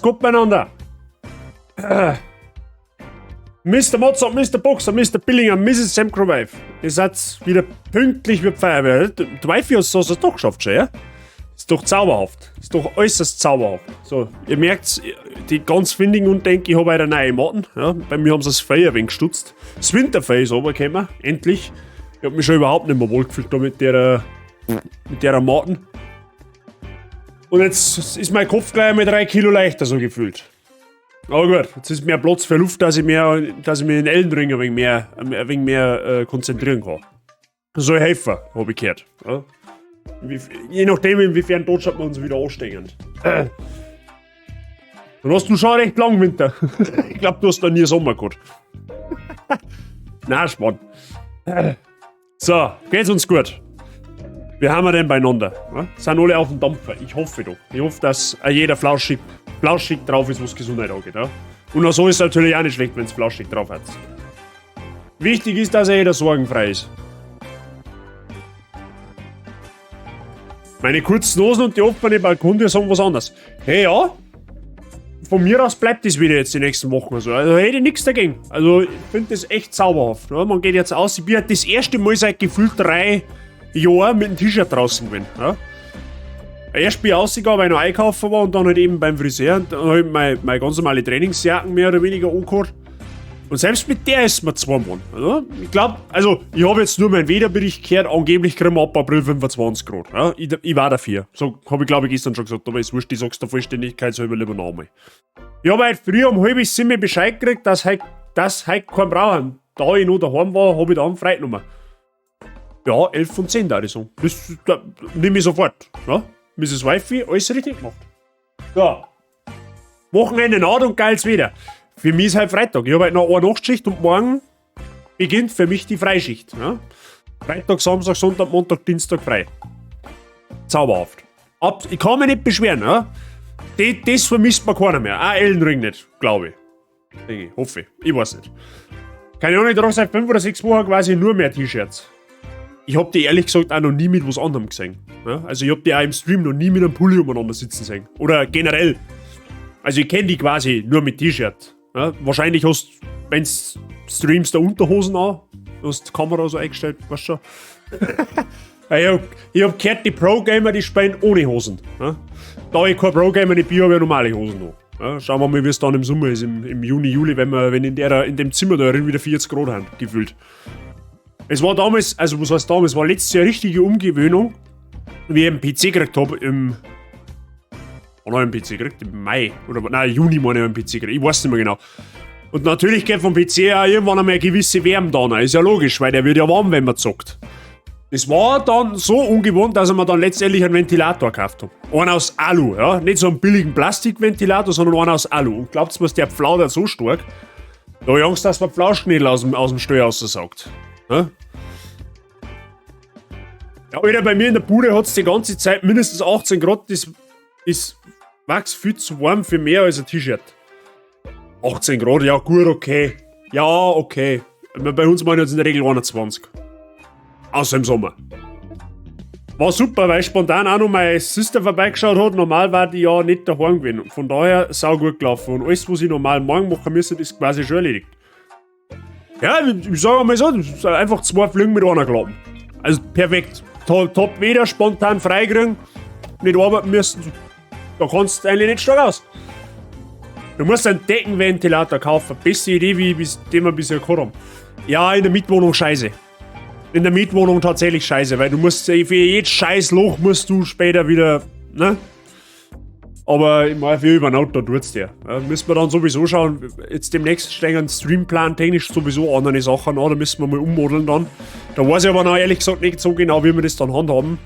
Gut beieinander. Mr. Mozart, Mr. Boxer, Mr. Billinger, Mrs. Samcrowave. Ihr seid wieder pünktlich mit Feuerwehr. Du weißt, wie hast du es doch geschafft, schon, ja? Ist doch zauberhaft. Ist doch äußerst zauberhaft. So, ihr merkt, die ganz findigen und denken, ich habe eine neue Matten. Ja, bei mir haben sie das Feuer ein wenig gestutzt. Das Winterfell ist runtergekommen, endlich. Ich hab mich schon überhaupt nicht mehr wohlgefühlt da mit der Matten. Und jetzt ist mein Kopf gleich mit 3 Kilo leichter so gefühlt. Aber gut, jetzt ist mehr Platz für Luft, dass ich mich in Elden Ring ein wenig mehr konzentrieren kann. Soll helfen, habe ich gehört. Ja. Je nachdem, inwiefern Deutschland wir uns wieder anstecken. Dann hast du schon recht lang Winter. Ich glaube, du hast da nie Sommer gehabt. Na, Spaß. So, geht's uns gut? Wie haben wir denn beieinander? Ja? Sind alle auf dem Dampfer? Ich hoffe doch. Ich hoffe, dass jeder flauschig, flauschig drauf ist, was Gesundheit angeht. Ja? Und auch so ist es natürlich auch nicht schlecht, wenn es flauschig drauf hat. Wichtig ist, dass jeder sorgenfrei ist. Meine kurzen Hosen und die offene Balkontür sagen was anderes. Hey, ja, von mir aus bleibt das wieder jetzt die nächsten Wochen so. Also hätte ich nichts dagegen. Also ich finde das echt zauberhaft. Ja? Man geht jetzt aus, ich bin halt das erste Mal seit gefühlt 3 Jahren mit dem T-Shirt draußen gewesen. Ja? Erst bin ich rausgegangen, weil ich noch einkaufen war, und dann halt eben beim Friseur und dann habe ich meine ganz normale Trainingsjacken mehr oder weniger angehabt. Und selbst mit der ist mir zwei geworden. Also, ich glaube, also ich habe jetzt nur meinen Wetterbericht gehört, angeblich kriegen wir ab April 25 Grad. Ja, ich war dafür. So habe ich, glaube ich, gestern schon gesagt, aber ist wurscht, ich sag's der Vollständigkeit halber lieber noch einmal. Ich habe heute früh um 6:30 Bescheid gekriegt, dass heute keinen brauchen. Da ich noch daheim war, habe ich dann freigenommen. Ja, 11 von 10 da ich sagen. Das da, nehme ich sofort. Ja? Mrs. Wifey, alles richtig gemacht. So. Wochenende naht und geiles Wetter. Für mich ist halt Freitag. Ich habe halt noch eine Nachtschicht und morgen beginnt für mich die Freischicht. Ja? Freitag, Samstag, Sonntag, Montag, Dienstag frei. Zauberhaft. Ich kann mich nicht beschweren. Ja? Das vermisst man keiner mehr. Auch Elden Ring nicht, glaube ich. Denke ich, hoffe ich. Ich weiß nicht. Keine Ahnung, ich trage seit 5 oder 6 Wochen quasi nur mehr T-Shirts. Ich hab die ehrlich gesagt auch noch nie mit was anderem gesehen. Ja? Also ich hab die auch im Stream noch nie mit einem Pulli umeinander sitzen sehen. Oder generell. Also ich kenne die quasi nur mit T-Shirt. Ja? Wahrscheinlich hast, wenn's streamst, da Unterhosen an, du hast die Kamera so eingestellt, weißt schon. Ich hab gehört, die Pro-Gamer, die spielen ohne Hosen. Ja? Da ich kein Pro-Gamer nicht bin, habe ich normale Hosen noch. Ja, schauen wir mal, wie es dann im Sommer ist, im Juni, Juli, wenn in dem Zimmer da wieder 40 Grad haben, gefühlt. Es war damals, also was heißt damals, war letztes Jahr richtige Umgewöhnung, wie ich einen PC gekriegt habe im. Wann habe ich einen PC gekriegt? Im Mai. Oder nein, Juni meine ich einen PC gekriegt. Ich weiß nicht mehr genau. Und natürlich geht vom PC auch irgendwann einmal eine gewisse Wärme da. Ist ja logisch, weil der wird ja warm, wenn man zockt. Es war dann so ungewohnt, dass ich mir dann letztendlich einen Ventilator gekauft habe. Einen aus Alu, ja. Nicht so einen billigen Plastikventilator, sondern einen aus Alu. Und glaubt's mir, der pflaudert so stark. Da habe ich Angst, dass man Pflauschknädel aus dem Stall raussaugt. Ja? Ja, Alter, bei mir in der Bude hat es die ganze Zeit mindestens 18 Grad. Das ist max viel zu warm für mehr als ein T-Shirt. 18 Grad, ja gut, okay. Ja, okay. Bei uns machen jetzt in der Regel 21. Außer im Sommer. War super, weil spontan auch noch meine Sister vorbeigeschaut hat. Normal war die ja nicht daheim gewesen. Von daher sau gut gelaufen. Und alles, was ich normal morgen machen müsste, ist quasi schon erledigt. Ja, ich sage mal so, das ist einfach zwei Fliegen mit einer Klappe. Also perfekt. Top, top Wetter, spontan freikriegen, nicht arbeiten müssen. Da kannst du eigentlich nicht stark aus. Du musst einen Deckenventilator kaufen. Beste Idee, die wir bisher gehabt haben. Ja, in der Mietwohnung scheiße. In der Mietwohnung tatsächlich scheiße, weil du musst für jedes scheiß Loch musst du später wieder, ne? Aber ich meine, für über Nacht, da tut's dir. Ja, müssen wir dann sowieso schauen. Jetzt demnächst stehen Streamplan technisch sowieso andere Sachen an, da müssen wir mal ummodeln dann. Da weiß ich aber noch ehrlich gesagt nicht so genau, wie wir das dann handhaben.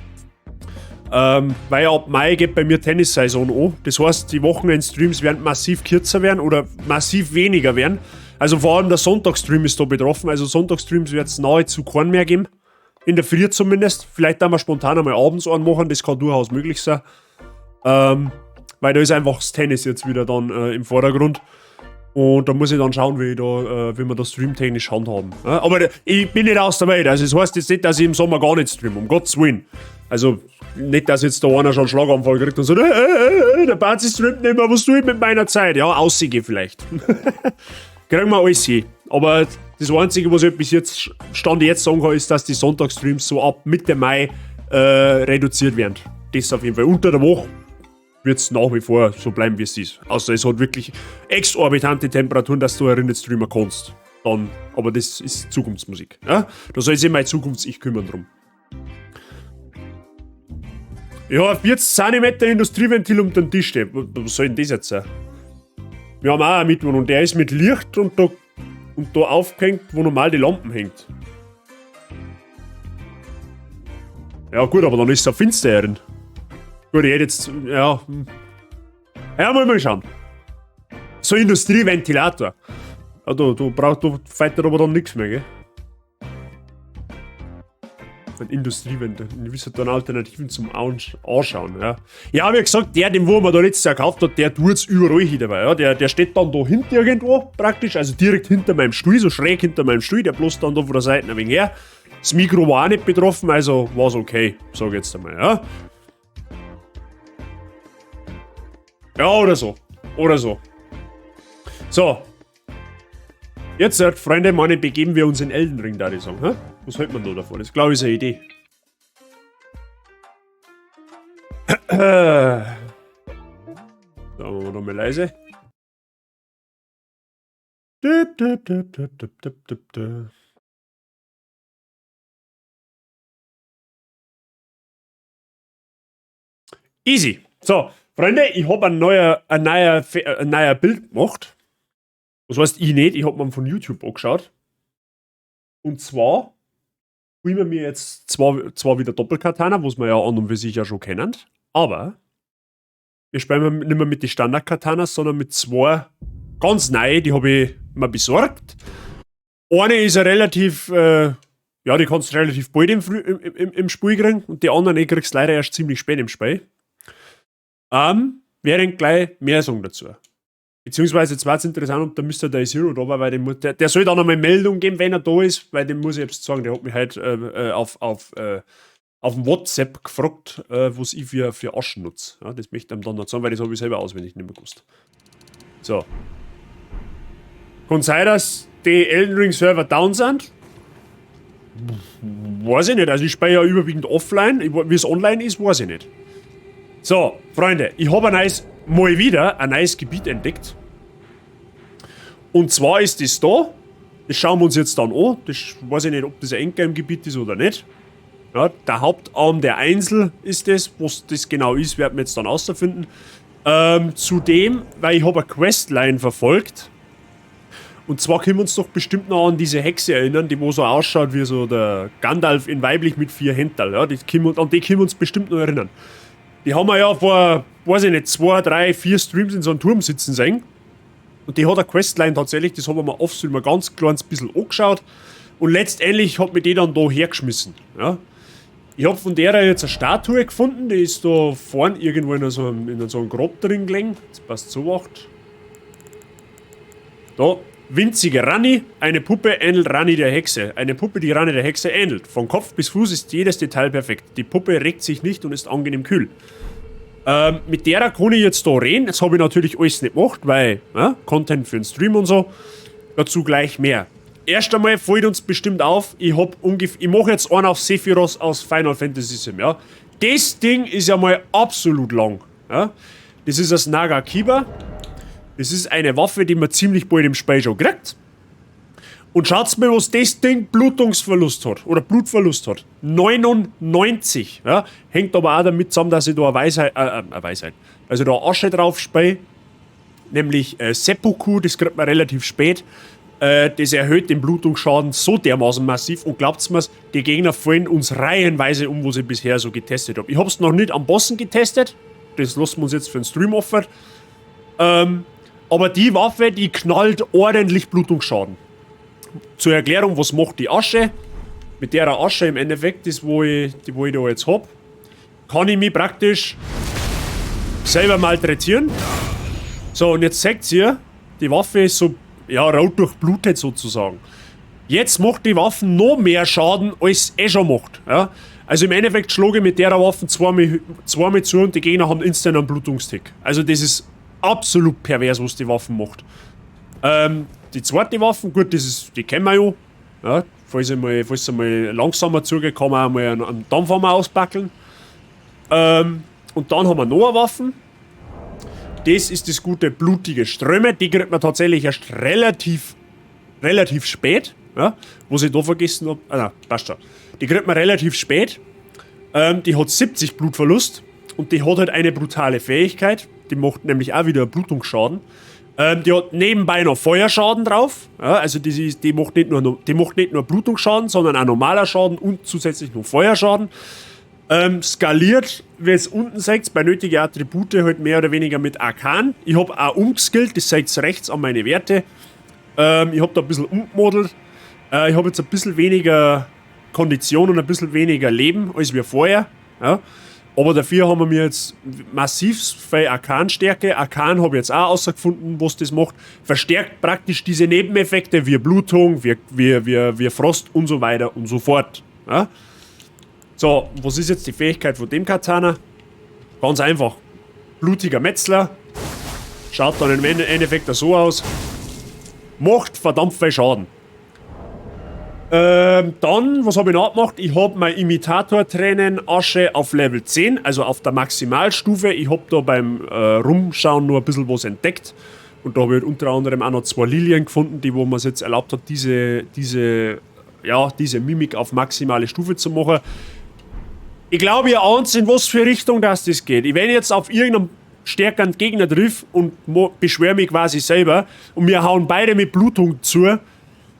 Weil ab Mai geht bei mir Tennissaison an. Das heißt, die Wochenendstreams werden massiv kürzer werden oder massiv weniger werden. Also vor allem der Sonntagsstream ist da betroffen. Also Sonntagsstreams wird es nahezu keinen mehr geben. In der Früh zumindest. Vielleicht dann wir spontan einmal abends einen machen, das kann durchaus möglich sein. Weil da ist einfach das Tennis jetzt wieder dann im Vordergrund. Und da muss ich dann schauen, wie wir das streamtechnisch handhaben. Ja, aber ich bin nicht aus der Welt. Also das heißt jetzt nicht, dass ich im Sommer gar nicht streame, um Gottes Willen. Also Nicht, dass jetzt da einer schon einen Schlaganfall kriegt und sagt, der Bazi streamt nicht mehr, was tue ich mit meiner Zeit? Ja, aussehen vielleicht. Kriegen wir alles hin. Aber das Einzige, was ich bis jetzt, Stand jetzt sagen kann, ist, dass die Sonntagsstreams so ab Mitte Mai reduziert werden. Das auf jeden Fall. Unter der Woche wird es nach wie vor so bleiben, wie es ist. Außer es hat wirklich exorbitante Temperaturen, dass du nicht streamen kannst. Dann, aber das ist Zukunftsmusik. Ja? Da soll sich mein Zukunfts-Ich kümmern drum. Ja, 40 cm Industrieventil um den Tisch steht. Was soll denn das jetzt sein? Wir haben auch einen Mitbewohner und der ist mit Licht und da aufgehängt, wo normal die Lampen hängt. Ja gut, aber dann ist es ja finster drin. Gut, ich hätte jetzt, ja. Ja, mal schauen. So Industrieventilator. Ja, du brauchst, du fällt aber dann nichts mehr, gell? Ein Industrieventilator. Ich wüsste dann Alternativen zum Anschauen, ja. Ja, wie gesagt, der, den wo man da letztes Jahr gekauft hat, der tut's überall hin dabei, ja. Der steht dann da hinten irgendwo, praktisch, also direkt hinter meinem Stuhl, so schräg hinter meinem Stuhl, der bloß dann da von der Seite ein wenig her. Das Mikro war auch nicht betroffen, also war's okay, sag ich jetzt einmal, ja. Ja, oder so. Oder so. So. Jetzt, Freunde, meine, begeben wir uns in Elden Ring, da ich sagen. Hä? Was hält man da davon? Das glaube ich ist eine Idee. Da machen wir nochmal leise. Easy. So, Freunde, ich habe ein neuer Bild gemacht. Das heißt, ich nicht, ich hab mir von YouTube angeschaut. Und zwar holen wir mir jetzt zwar wieder Doppelkatana, was wir ja an und für sich ja schon kennen, aber wir spielen nicht mehr mit den Standard-Katanas, sondern mit zwei ganz neu, die habe ich mir besorgt. Eine ist ja relativ, ja, die kannst du relativ bald im Spiel kriegen und die anderen, die kriegst du leider erst ziemlich spät im Spiel. Während gleich mehr sagen dazu. Beziehungsweise jetzt war es interessant, ob der Mr. Day Zero da war, weil der soll dann nochmal Meldung geben, wenn er da ist, weil dem muss ich jetzt sagen, der hat mich halt auf dem WhatsApp gefragt, was ich für Aschen nutze. Ja, das möchte ich ihm dann noch sagen, weil das habe ich selber auswendig nicht mehr gewusst. So. Kann sein, dass die Elden Ring Server down sind? Weiß ich nicht. Also ich spiele ja überwiegend offline. Wie es online ist, weiß ich nicht. So, Freunde, ich habe mal wieder ein neues Gebiet entdeckt. Und zwar ist das da. Das schauen wir uns jetzt dann an. Das weiß ich nicht, ob das ein Endgame-Gebiet ist oder nicht. Ja, der Hauptarm der Einsel ist das. Was das genau ist, werden wir jetzt dann herausfinden. Zudem, weil ich habe eine Questline verfolgt. Und zwar können wir uns doch bestimmt noch an diese Hexe erinnern, die wo so ausschaut wie so der Gandalf in weiblich mit 4 Händen. Ja, an die können wir uns bestimmt noch erinnern. Die haben wir ja vor, weiß ich nicht, 2, 3, 4 Streams in so einem Turm sitzen sehen. Und die hat eine Questline tatsächlich, das haben wir mir off-stream ein ganz kleines bisschen angeschaut. Und letztendlich hat mich die dann da hergeschmissen. Ja. Ich hab von der jetzt eine Statue gefunden, die ist da vorn irgendwo in so einem Grab drin gelegen. Das passt so acht. Da, winzige Ranni, eine Puppe ähnelt Ranni der Hexe. Eine Puppe, die Ranni der Hexe ähnelt. Von Kopf bis Fuß ist jedes Detail perfekt. Die Puppe regt sich nicht und ist angenehm kühl. Mit der kann ich jetzt da reden. Das habe ich natürlich alles nicht gemacht, weil ja, Content für den Stream und so. Dazu gleich mehr. Erst einmal fällt uns bestimmt auf, ich mache jetzt einen auf Sephiroth aus Final Fantasy VII, ja. Das Ding ist ja mal absolut lang. Ja. Das ist das Nagakiba. Das ist eine Waffe, die man ziemlich bald im Spiel schon kriegt. Und schaut's mal, was das Ding Blutungsverlust hat. Oder Blutverlust hat. 99. Ja. Hängt aber auch damit zusammen, dass ich da eine Weisheit, also da Asche drauf spiele. Nämlich Seppuku, das kriegt man relativ spät. Das erhöht den Blutungsschaden so dermaßen massiv. Und glaubt's mir's, die Gegner fallen uns reihenweise um, was ich bisher so getestet hab. Ich hab's noch nicht am Bossen getestet. Das lassen wir uns jetzt für den Stream offen. Aber die Waffe, die knallt ordentlich Blutungsschaden. Zur Erklärung, was macht die Asche? Mit der Asche im Endeffekt, das wo ich da jetzt hab, kann ich mich praktisch selber malträtieren. So, und jetzt seht ihr, die Waffe ist so, ja, rot durchblutet sozusagen. Jetzt macht die Waffe noch mehr Schaden, als es eh schon macht. Ja? Also im Endeffekt schlage ich mit der Waffe zweimal zu und die Gegner haben instant einen Blutungstick. Also das ist absolut pervers, was die Waffe macht. Die zweite Waffe, gut, das ist, die kennen wir ja. Ja, falls einmal langsamer zugeht, kann man auch mal einen Dampfhammer auspackeln. Und dann haben wir noch eine Waffe. Das ist das gute blutige Ströme. Die kriegt man tatsächlich erst relativ spät. Ja, was ich da vergessen hab. Ah, nein, passt schon. Die kriegt man relativ spät. Die hat 70 Blutverlust. Und die hat halt eine brutale Fähigkeit. Die macht nämlich auch wieder Blutungsschaden. Die hat nebenbei noch Feuerschaden drauf. Ja, also die macht nicht nur Blutungsschaden, sondern auch normaler Schaden und zusätzlich noch Feuerschaden. Skaliert, wie es unten seht, bei nötigen Attribute halt mehr oder weniger mit Arkan. Ich hab auch umgeskillt, das seht ihr rechts an meine Werte. Ich hab da ein bisschen umgemodelt. Ich hab jetzt ein bisschen weniger Kondition und ein bisschen weniger Leben als wir vorher. Ja. Aber dafür haben wir mir jetzt massiv viel Arkan-Stärke. Arkan habe ich jetzt auch herausgefunden, was das macht. Verstärkt praktisch diese Nebeneffekte wie Blutung, wie Frost und so weiter und so fort. Ja. So, was ist jetzt die Fähigkeit von dem Katana? Ganz einfach. Blutiger Metzler. Schaut dann im Endeffekt so aus. Macht verdammt viel Schaden. Dann, was habe ich noch gemacht? Ich habe mein Imitator-Tränen Asche auf Level 10, also auf der Maximalstufe. Ich habe da beim Rumschauen nur ein bisschen was entdeckt. Und da habe ich halt unter anderem auch noch 2 Lilien gefunden, die wo man es jetzt erlaubt hat, diese Mimik auf maximale Stufe zu machen. Ich glaube, ihr ahnt, in was für Richtung das geht. Ich, wenn ich jetzt auf irgendeinen stärkeren Gegner triff und beschwere mich quasi selber und wir hauen beide mit Blutung zu,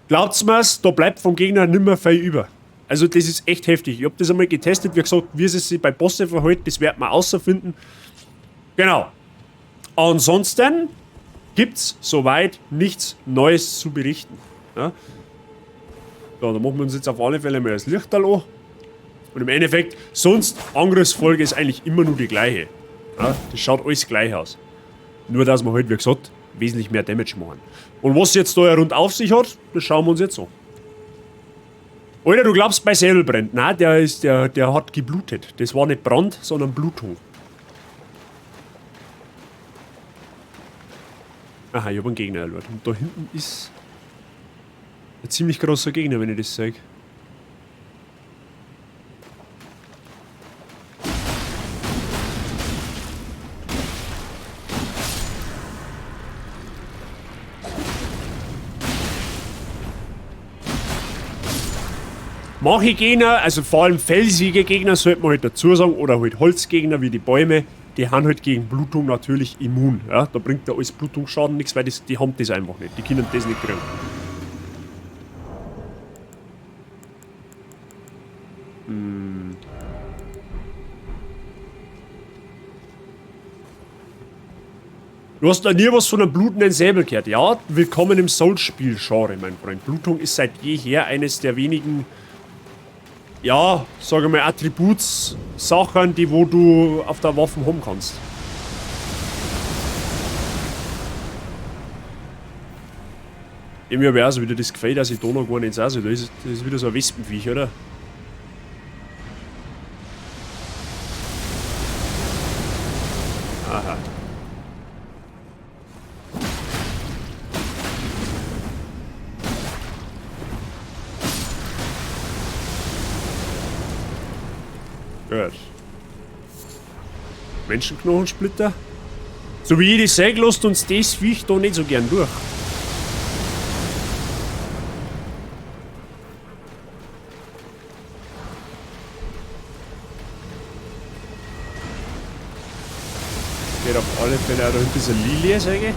glaubt's mir's, da bleibt vom Gegner nimmer viel über. Also das ist echt heftig. Ich hab das einmal getestet, wie gesagt, wie es sich bei Bosse verhält, das wird man außerfinden. Genau. Ansonsten gibt's soweit nichts Neues zu berichten. Ja? So, da machen wir uns jetzt auf alle Fälle mal das Lichterl an. Und im Endeffekt, sonst, Angriffsfolge ist eigentlich immer nur die gleiche. Ja, das schaut alles gleich aus. Nur, dass wir halt, wie gesagt, wesentlich mehr Damage machen. Und was jetzt da rund auf sich hat, das schauen wir uns jetzt an. Alter, du glaubst, bei Säbel brennt. Nein, der hat geblutet. Das war nicht Brand, sondern Blutung. Aha, ich hab einen Gegner erlöst. Und da hinten ist ein ziemlich großer Gegner, wenn ich das sage. Manche Gegner, also vor allem felsige Gegner, sollte man halt dazu sagen, oder halt Holzgegner wie die Bäume, die haben halt gegen Blutung natürlich immun. Ja? Da bringt da alles Blutungsschaden nichts, weil die haben das einfach nicht. Die können das nicht kriegen. Hm. Du hast noch nie was von einem blutenden Säbel gehört. Ja, willkommen im Souls-Spiel-Genre, mein Freund. Blutung ist seit jeher eines der wenigen, ja, sag ich mal, Attributssachen, die wo du auf der Waffe haben kannst. Irgendwie habe ich auch so wieder das Gefühl, dass ich da noch gar nicht sehe. Das ist wieder so ein Wespenviech, oder? Aha. Gut. Menschenknochensplitter. So wie ich das sehe, lässt uns das Viech da nicht so gern durch. Geht auf alle Fälle auch da hinten ist eine Lilie, sag ich.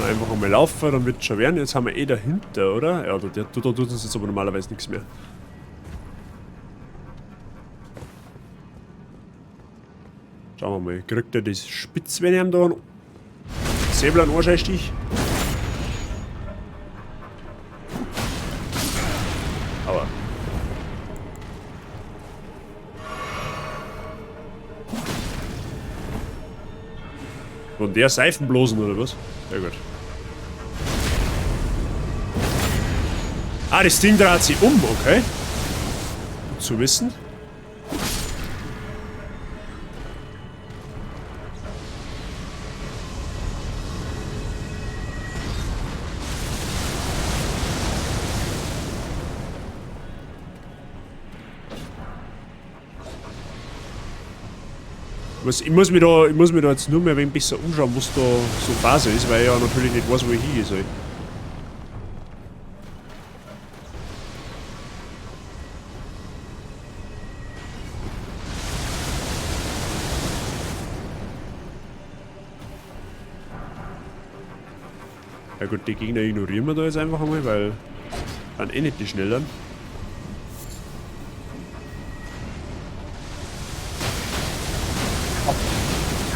Einfach einmal laufen, dann wird's schon werden. Jetzt haben wir eh dahinter, oder? Ja, da tut uns jetzt aber normalerweise nichts mehr. Schauen wir mal. Kriegt er das spitz, wenn ich ihm da einen Säbel an den Arsch stich? Aber. So, Von der Seifenblosen oder was? Ja gut. Ah, das Ding dreht sich um, okay. Gut zu wissen. Ich muss mich da jetzt nur mehr ein wenig besser umschauen, was da so Phase ist, weil ich ja natürlich nicht weiß, wo ich hingehen soll. Ja gut, die Gegner ignorieren wir da jetzt einfach einmal, weil dann eh nicht die schnelleren.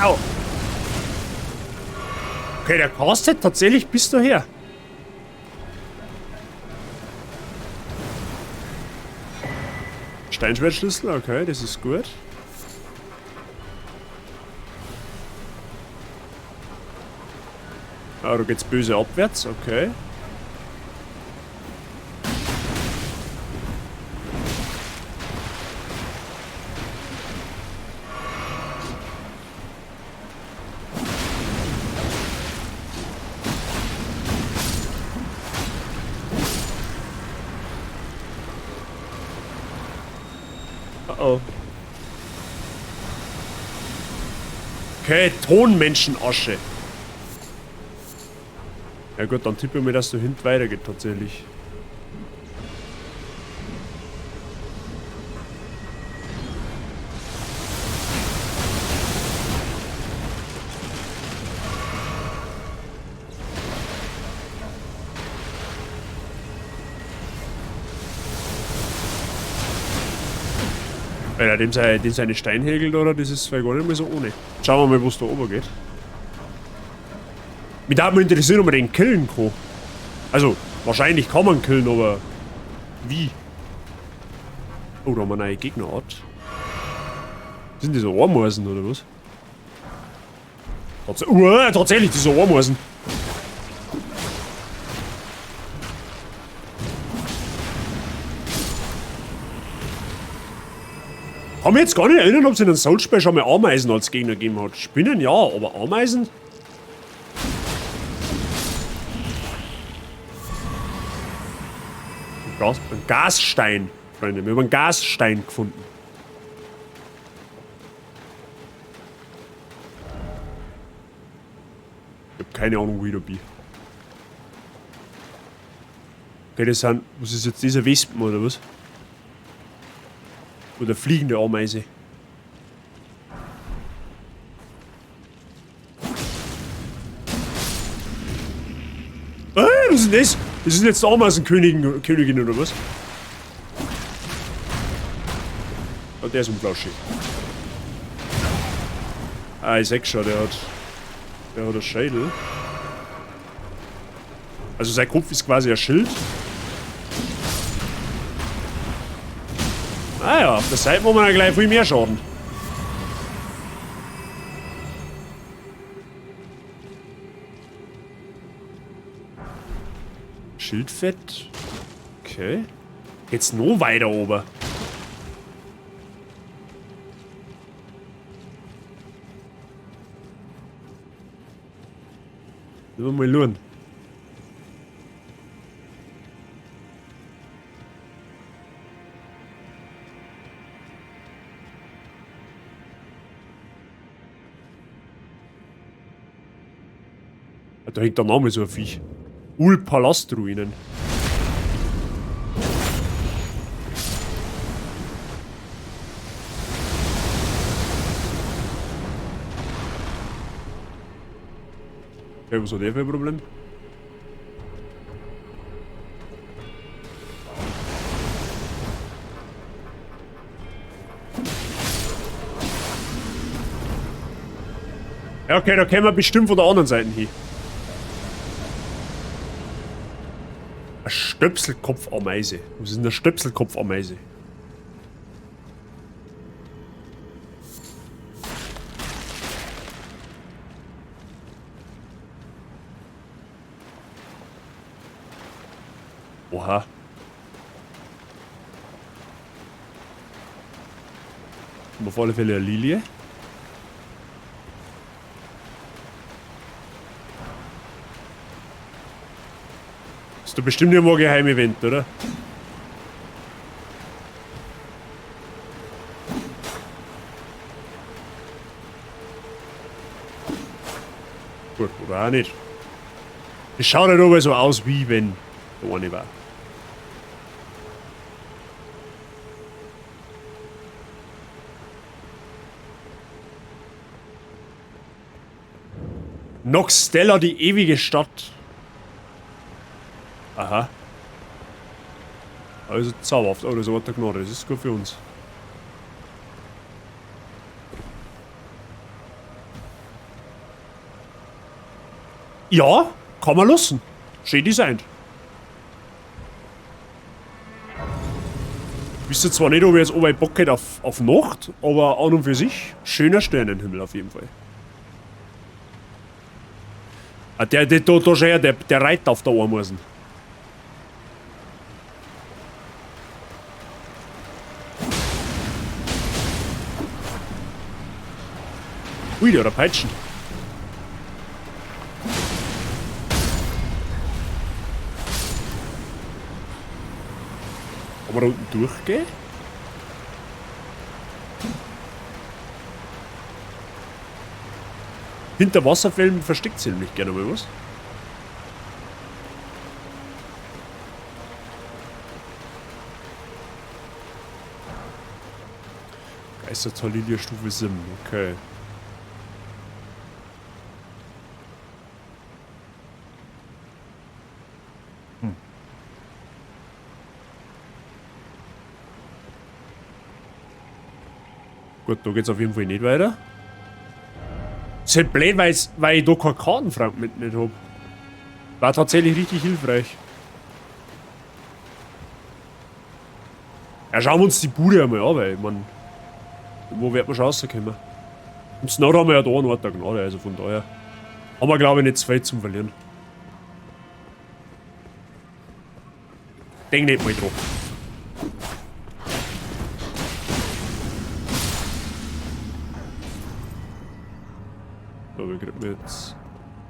Au! Okay, der castet tatsächlich bis daher. Steinschwertschlüssel, okay, das ist gut. Ah, da geht's böse abwärts, okay. Oh. Okay, Tonmenschenasche. Ja gut, dann tippe ich mir, dass da hinten weitergeht tatsächlich. Alter, dem seine Steinhägel da, das ist gar nicht mehr so ohne. Schauen wir mal, was da oben geht. Mich würde mal interessieren, ob man den killen kann. Also, wahrscheinlich kann man killen, aber wie? Oh, da haben wir eine neue Gegnerart. Sind diese Ameisen oder was? Tatsächlich, diese Ameisen. Kann mich jetzt gar nicht erinnern, ob es in einem Souls-Spiel schon mal Ameisen als Gegner gegeben hat. Spinnen ja, aber Ameisen? Ein Gasstein, Freunde. Wir haben einen Gasstein gefunden. Ich hab keine Ahnung, wo ich da bin. Okay, das sind... Was ist jetzt dieser Wespen oder was? Oder fliegende Ameise. Ah, was ist denn das? Das sind jetzt Ameisenkönigin, Königin oder was? Oh, der ist unflauschig. Ah, ich seh schon, der hat einen Schädel. Also sein Kopf ist quasi ein Schild. Ah ja, auf der Seite machen wir ja gleich viel mehr Schaden. Schildfett. Okay. Geht's noch weiter oben? Sollen wir mal schauen. Da hängt der Name so ein Viech. Ul-Palastruinen. Okay, was hat der für ein Problem? Ja, okay, da kämen wir bestimmt von der anderen Seite hin. Eine Stöpselkopfameise. Was ist denn eine Stöpselkopfameise? Oha. Und auf alle Fälle eine Lilie. Ist doch bestimmt irgendwo ein Geheimevent, oder? Gut, oder auch nicht. Es schaut halt aber so aus, wie wenn da eine war. Nokstella, die ewige Stadt. Aha. Also zauberhaft. Oh, das ist der Gnade. Das ist gut für uns. Ja, kann man lassen. Schön designt. Wüsste zwar nicht, ob ich jetzt ob ich Bock hätte auf Nacht, aber an und für sich schöner Sternenhimmel auf jeden Fall. Ah, der da schon her, der reitet auf der Ameisen. Ui, der hat Peitschen. Kann man da unten durchgehen? Hinter Wasserfällen versteckt sich nämlich gerne mal was. Geistertallilie Stufe 7, okay. Gut, da geht's auf jeden Fall nicht weiter. Ist halt blöd, weil ich da kein Kartenfragment nicht hab. War tatsächlich richtig hilfreich. Ja, schauen wir uns die Bude einmal an, weil ich mein, wo wird man schon rauskommen? Und Snow haben wir ja da einen Ort der Gnade, also von daher haben wir, glaube ich, nicht zu viel zum Verlieren. Denk nicht mal drauf. So, wir kriegen jetzt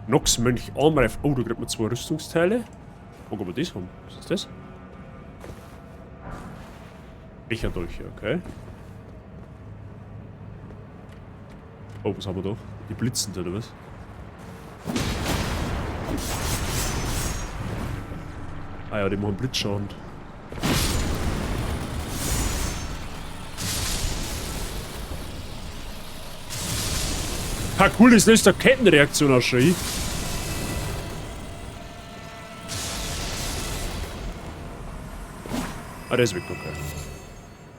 Nox-Mönch Armreif. Oh, da kriegt man 2 Rüstungsteile. Wo kann man das haben? Was ist das? Becherdolche, okay. Oh, was haben wir da? Die blitzen da, oder was? Ah ja, die machen Blitzschaden. Ha, cool, das löst eine Kettenreaktion aus, schon. Ah, der ist weg, okay.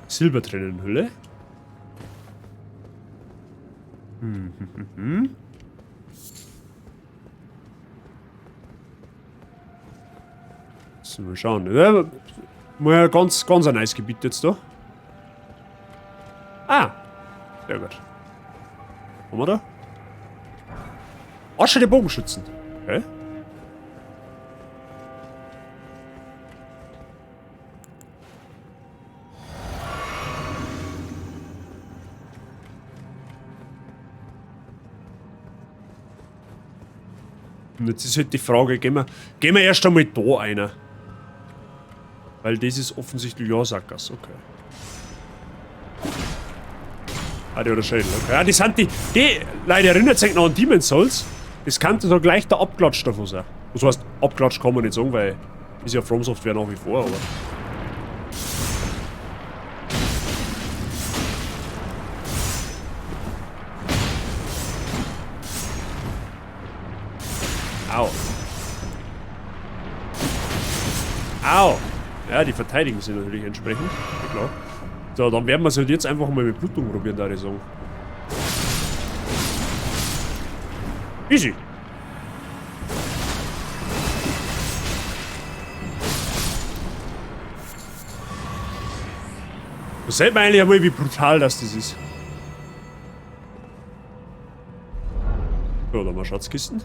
Silbertränenhülle. So, mal schauen. Ja, mal ganz, ganz ein nice Gebiet jetzt da. Ah! Sehr gut. Haben wir da? Asche der Bogenschützen. Okay. Und jetzt ist halt die Frage, gehen wir erst einmal da rein. Weil das ist offensichtlich ja Sackgasse, okay. Ah, der hat einen Schädel, okay. Ah, die sind die, die, Leute, erinnert sich noch an Demon's Souls? Das könnte doch gleich der Abklatsch davon sein. Das heißt, Abklatsch kann man nicht sagen, weil ist ja From Software nach wie vor, aber. Au. Au! Ja, die verteidigen sie natürlich entsprechend. Ja, klar. So, dann werden wir es halt jetzt einfach mal mit Blutung probieren, da ich sagen. Easy. Das sieht man eigentlich einmal, wie brutal das ist. So, da haben wir Schatzkisten.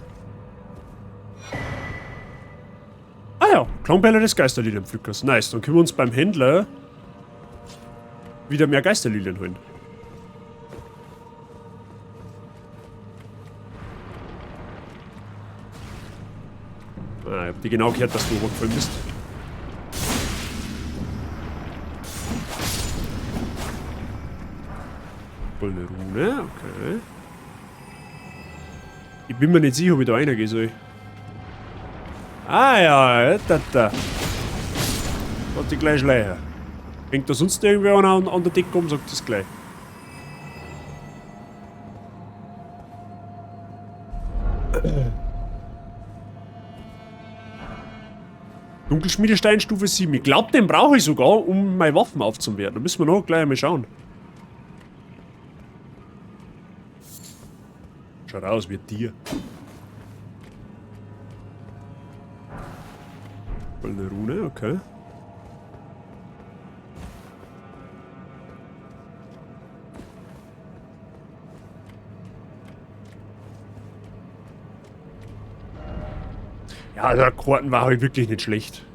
Ah ja. ja, Klangperle des Geisterlilienpflückers. Nice, dann können wir uns beim Händler wieder mehr Geisterlilien holen. Ah, ich hab die genau gehört, dass du runtergefallen bist. Goldene Rune, okay. Ich bin mir nicht sicher, ob ich da reingehen soll. Ah ja, da, da. Hat die gleich schleichen. Hängt da sonst irgendwer an der Decke um, sagt das gleich. Dunkelschmiedestein Stufe 7. Ich glaub, den brauche ich sogar, um meine Waffen aufzuwerten. Da müssen wir noch gleich einmal schauen. Schaut aus wie ein Tier. Goldene Rune, okay. Ja, also der Karten war halt wirklich nicht schlecht.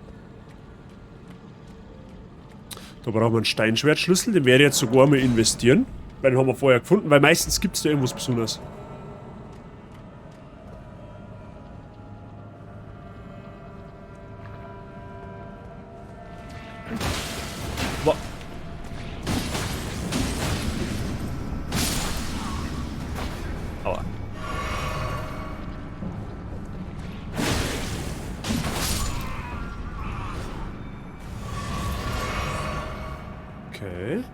Da brauchen wir einen Steinschwertschlüssel, den werde ich jetzt sogar mal investieren. Weil den haben wir vorher gefunden, weil meistens gibt's da irgendwas Besonderes. Aua. Okay.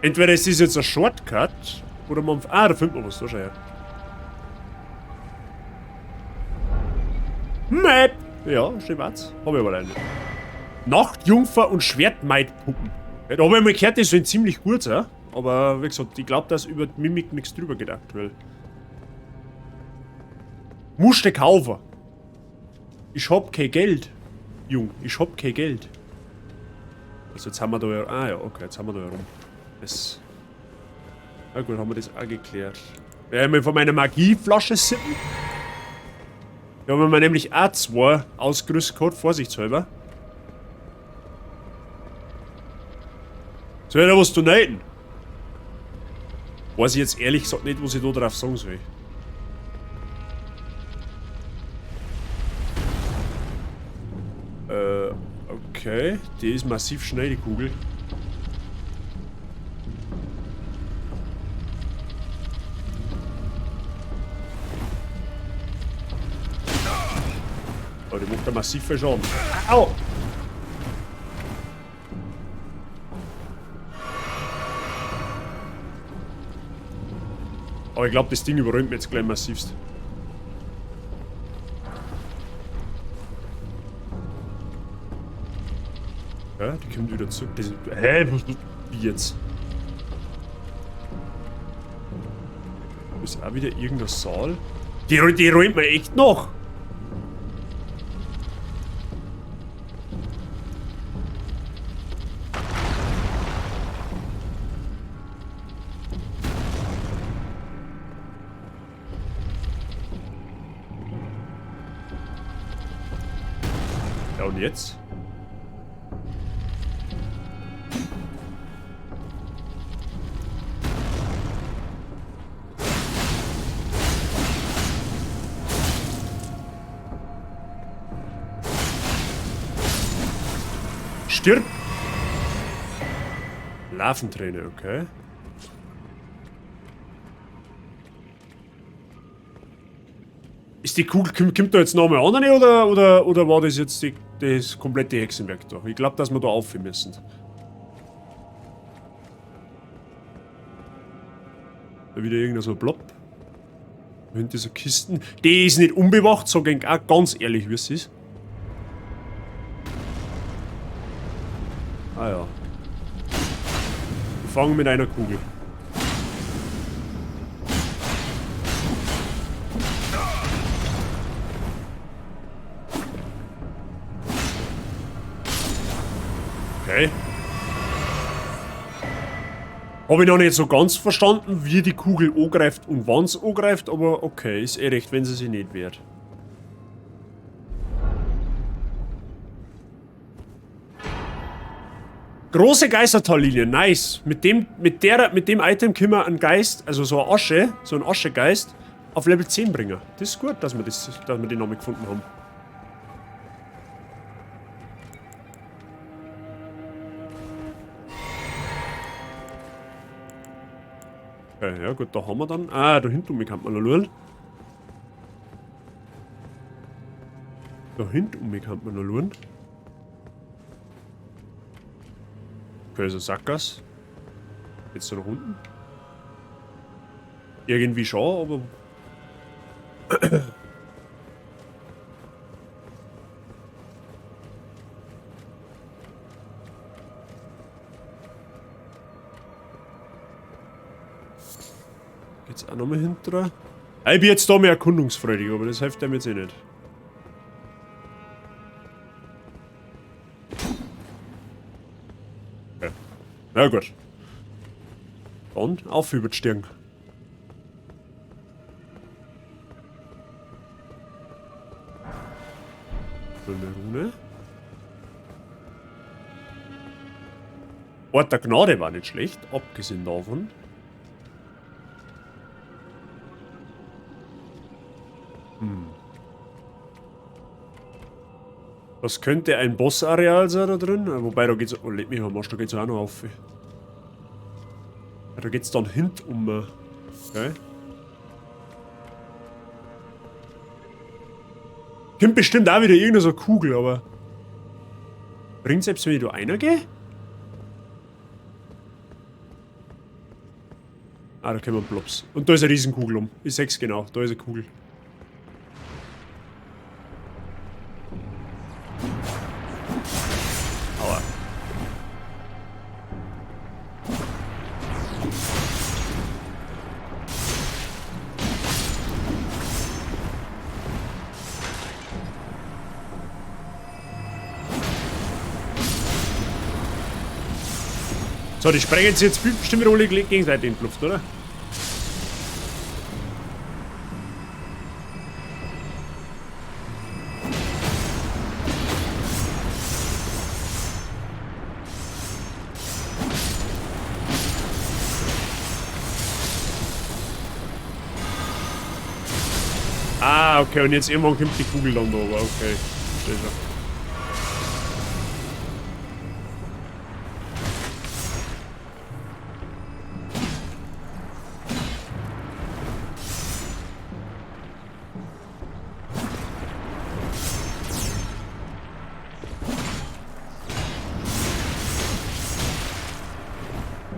Entweder es ist jetzt ein Shortcut oder man. Ah, da findet man was, da schau her. Map! Ja, schwarz. Hab ich aber leider nicht. Nachtjungfer und Schwertmaidpuppen. Ja, da hab ich mal gehört, die sind ziemlich gut, ja? Aber wie gesagt, ich glaub, dass über die Mimik nichts drüber geht aktuell. Musste kaufen. Ich hab kein Geld. Jung, ich hab kein Geld. Also jetzt haben wir da ja. Ah ja, okay, jetzt haben wir da ja rum. Das. Na gut, haben wir das auch geklärt. Werden wir von meiner Magieflasche sippen? Da haben wir nämlich auch zwei ausgerüstet gehabt, vorsichtshalber. Soll ich da was donaten? Weiß ich jetzt ehrlich gesagt nicht, was ich da drauf sagen soll. Okay. Die ist massiv schnell, die Kugel. Oh, die macht da massiv viel Schaden. Au! Aber ich glaub, das Ding überrollt mir jetzt gleich massivst. Ja, die kommt wieder zurück. Das ist, hä? Wie jetzt? Ist auch wieder irgendein Saal? Die rollt mir echt noch! Ja, und jetzt? Stirb! Larventräne, okay. Ist die Kugel, kommt da jetzt nochmal an, oder war das jetzt das komplette Hexenwerk da? Ich glaub, dass wir da aufhören müssen. Da wieder irgendein so ein Blob. Hinter dieser Kisten. Die ist nicht unbewacht, sag ich auch ganz ehrlich, wie es ist. Ah ja. Wir fangen mit einer Kugel. Okay. Hab ich noch nicht so ganz verstanden, wie die Kugel angreift und wann sie angreift, aber okay, ist eh recht, wenn sie sich nicht wehrt. Große Geistertallinie, nice. Mit dem, mit dem Item können wir einen Geist, also so eine Asche, so einen Aschegeist, auf Level 10 bringen. Das ist gut, dass wir den nochmal gefunden haben. Okay, ja gut, da haben wir dann. Ah, da hinten kann man noch schauen. Da hinten kann man noch schauen. Okay, so Sackgasse. Geht's da nach unten? Irgendwie schon, aber. Geht's auch nochmal hinter? Ich bin jetzt da mehr erkundungsfreudig, aber das hilft dem jetzt eh nicht. Okay. Na gut. Dann auf über die Stirn. Eine Rune. Ort der Gnade war nicht schlecht, abgesehen davon. Das könnte ein Boss-Areal sein da drin. Wobei, da geht's. Oh, leck mich am Arsch, da geht's auch noch auf. Ja, da geht's dann hinten um. Okay. Kommt bestimmt auch wieder irgendeine so eine Kugel, aber. Bringt selbst, wenn ich da reingehe? Ah, da kommen Blobs. Und da ist eine Riesenkugel um. Ich seh's genau, da ist eine Kugel. Aua. So, die sprengen sich jetzt bestimmt wieder alle gegenseitig in die Luft, oder? Ah, okay, und jetzt irgendwann kommt die Kugel dann da, aber okay. Verstehe schon.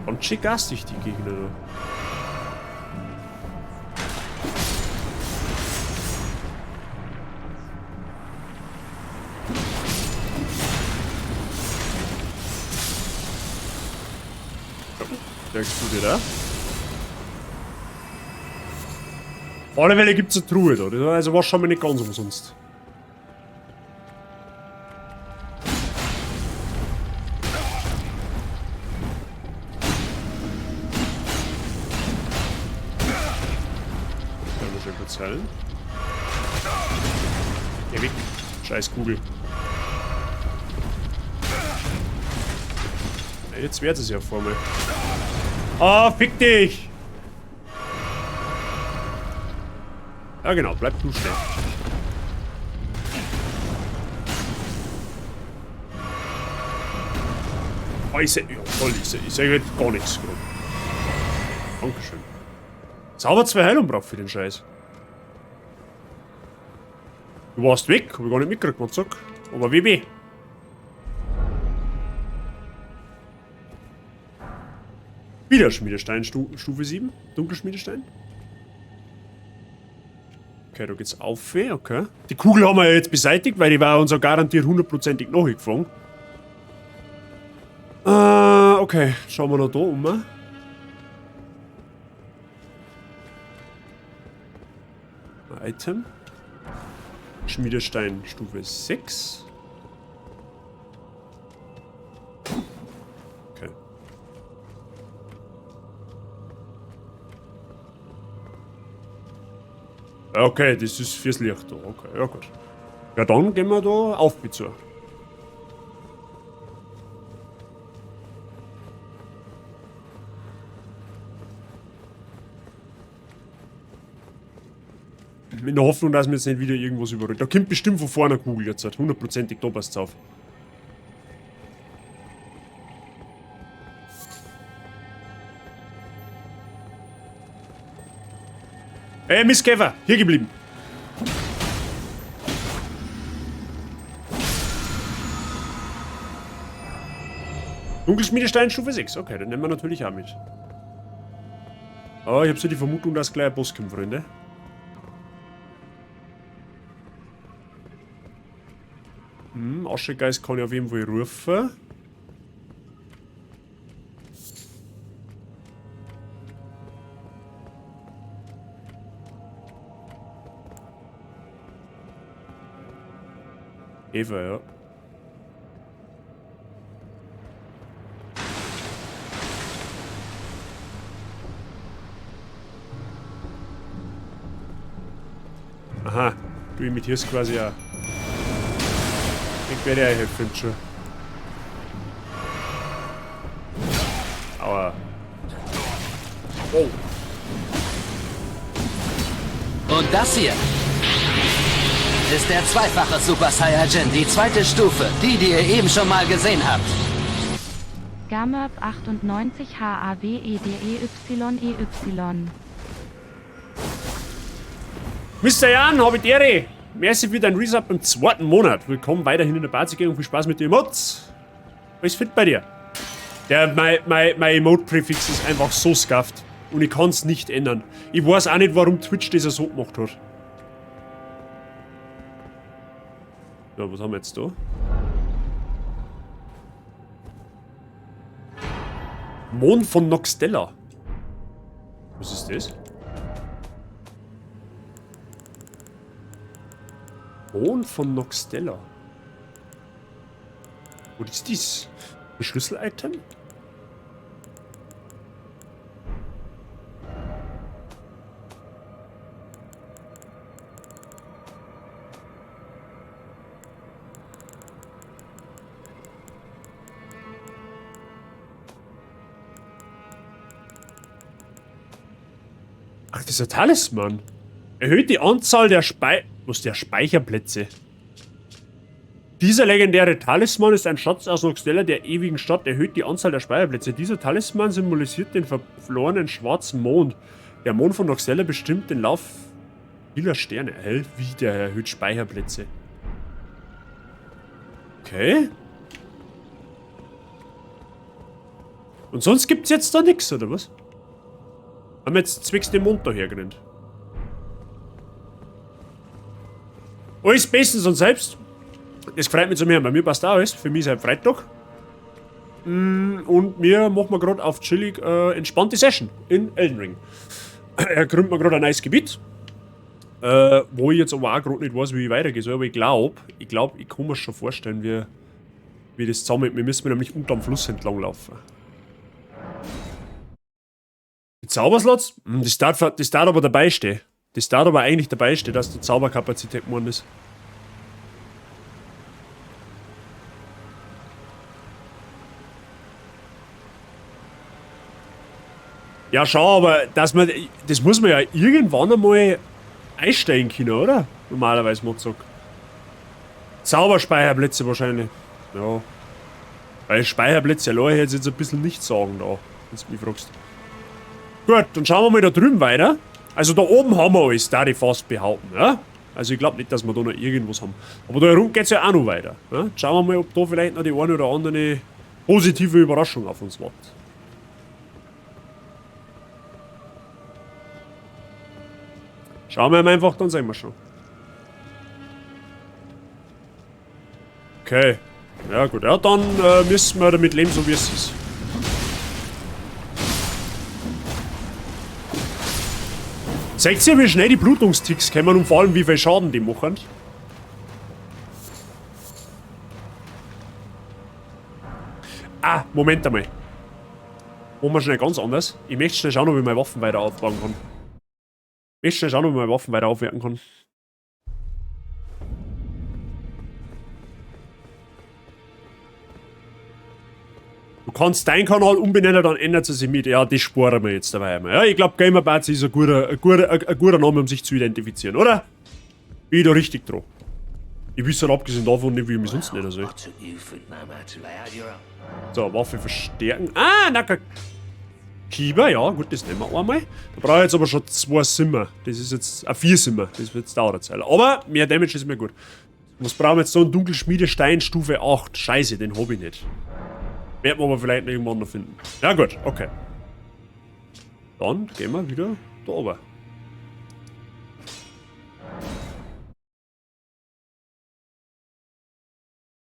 Und schick gastig die Gegner da. Der explodiert da. Auf alle Fälle gibt es eine Truhe da. Das also war schon mal nicht ganz umsonst. Geh weg. Scheiß Kugel. Jetzt wird es ja vor mir. Ah, oh, fick dich! Ja genau, bleib du stehen. Oh, ich seh, ja, toll, ich seh jetzt gar nichts gerade. Dankeschön. Sauber 2 Heilung braucht für den Scheiß. Du warst weg, hab ich gar nicht mitgekriegt, man zack. Aber WB. Wieder Schmiedestein, Stufe 7. Dunkelschmiedestein. Okay, da geht's auf, okay. Die Kugel haben wir ja jetzt beseitigt, weil die war uns ja garantiert hundertprozentig nachgefangen. Okay, schauen wir noch da um. Item. Schmiedestein Stufe 6. Okay. Okay, das ist fürs Licht da. Okay, ja gut. Ja, dann gehen wir da auf zu. In der Hoffnung, dass mir jetzt nicht wieder irgendwas überrollt. Da kommt bestimmt von vorne eine Kugel jetzt. Hundertprozentig, da passt's auf. Ey, Mistkäfer, hier geblieben. Dunkelschmiedestein Stufe 6. Okay, den nehmen wir natürlich auch mit. Aber ich habe so die Vermutung, dass gleich ein Boss kommt, Freunde. Aschegeist kann ich auf jeden Fall rufen. Eva, ja. Aha, du imitierst quasi auch. Ich werde ja helfen schon. Aua. Oh. Und das hier ist der zweifache Super Saiyajin, die zweite Stufe, die ihr eben schon mal gesehen habt. Gamma 98 H A W E D E Y E Y. Mister Jan, hab ich die Ehre. Merci für dein Resub im zweiten Monat. Willkommen weiterhin in der Party und viel Spaß mit den Emotes. Alles fit bei dir. Mein Emote-Präfix ist einfach so scuffed. Und ich kann's nicht ändern. Ich weiß auch nicht, warum Twitch das so gemacht hat. Ja, was haben wir jetzt da? Mond von Nokstella. Was ist das? Mond von Nokstella. Was ist das? Ein Schlüssel-Item? Ach, das ist ein Talisman. Erhöht die Anzahl der was, der Speicherplätze. Dieser legendäre Talisman ist ein Schatz aus Nokstella, der ewigen Stadt. Erhöht die Anzahl der Speicherplätze. Dieser Talisman symbolisiert den verlorenen schwarzen Mond. Der Mond von Nokstella bestimmt den Lauf vieler Sterne. Hä? Wie, der erhöht Speicherplätze? Okay. Und sonst gibt's jetzt da nix, oder was? Haben wir jetzt zwecks dem Mond dahergerannt. Alles bestens und selbst. Das freut mich zu hören. Bei mir passt auch alles. Für mich ist halt Freitag. Und wir machen wir grad auf chillig entspannte Session in Elden Ring. Er gründet mir grad ein neues Gebiet. Wo ich jetzt aber auch grad nicht weiß, wie ich weitergehe soll. Aber ich glaub, ich kann mir schon vorstellen, wie das zusammenhängt. Wir müssen nämlich unterm Fluss entlang laufen. Die Zauberslots? Das darf aber dabei stehen. Das darf aber eigentlich dabei stehen, dass die Zauberkapazität geworden ist. Ja, schau, aber dass man, das muss man ja irgendwann einmal einstellen können, oder? Normalerweise, Mozart. Zauberspeicherplätze wahrscheinlich. Ja. Weil Speicherplätze allein hätte ich jetzt ein bisschen nicht sagen da, wenn du mich fragst. Gut, dann schauen wir mal da drüben weiter. Also da oben haben wir alles, da ich fast behaupten, ja? Also ich glaub nicht, dass wir da noch irgendwas haben. Aber da herum geht's ja auch noch weiter. Ja? Schauen wir mal, ob da vielleicht noch die eine oder andere positive Überraschung auf uns wartet. Schauen wir einfach, dann sehen wir schon. Okay. Ja gut, ja, dann müssen wir damit leben, so wie es ist. Seht ihr, wie schnell die Blutungsticks kommen und vor allem wie viel Schaden die machen? Ah, Moment einmal. Machen wir schnell ganz anders. Ich möchte schnell schauen, ob ich meine Waffen weiter aufbauen kann. Ich möchte schnell schauen, ob ich meine Waffen weiter aufwerten kann. Du kannst deinen Kanal umbenennen, dann ändert sie sich mit. Ja, das sparen wir jetzt dabei einmal. Ja, ich glaub, GamerBarzi ist ein guter Name, um sich zu identifizieren, oder? Bin ich da richtig dran. Ich wüsste halt abgesehen davon nicht, wie ich mich sonst nennen soll. So, Waffe verstärken. Ah, na, Kieber, ja, gut, das nehmen wir einmal. Da brauche ich jetzt aber schon 2 Simmer. Das ist jetzt, 4 Simmer. Das wird jetzt dauern. Aber mehr Damage ist mir gut. Was brauchen wir jetzt so? Einen Dunkelschmiedestein Stufe 8. Scheiße, den hab ich nicht. Werden wir aber vielleicht noch irgendwann noch finden. Ja gut, okay. Dann gehen wir wieder da runter.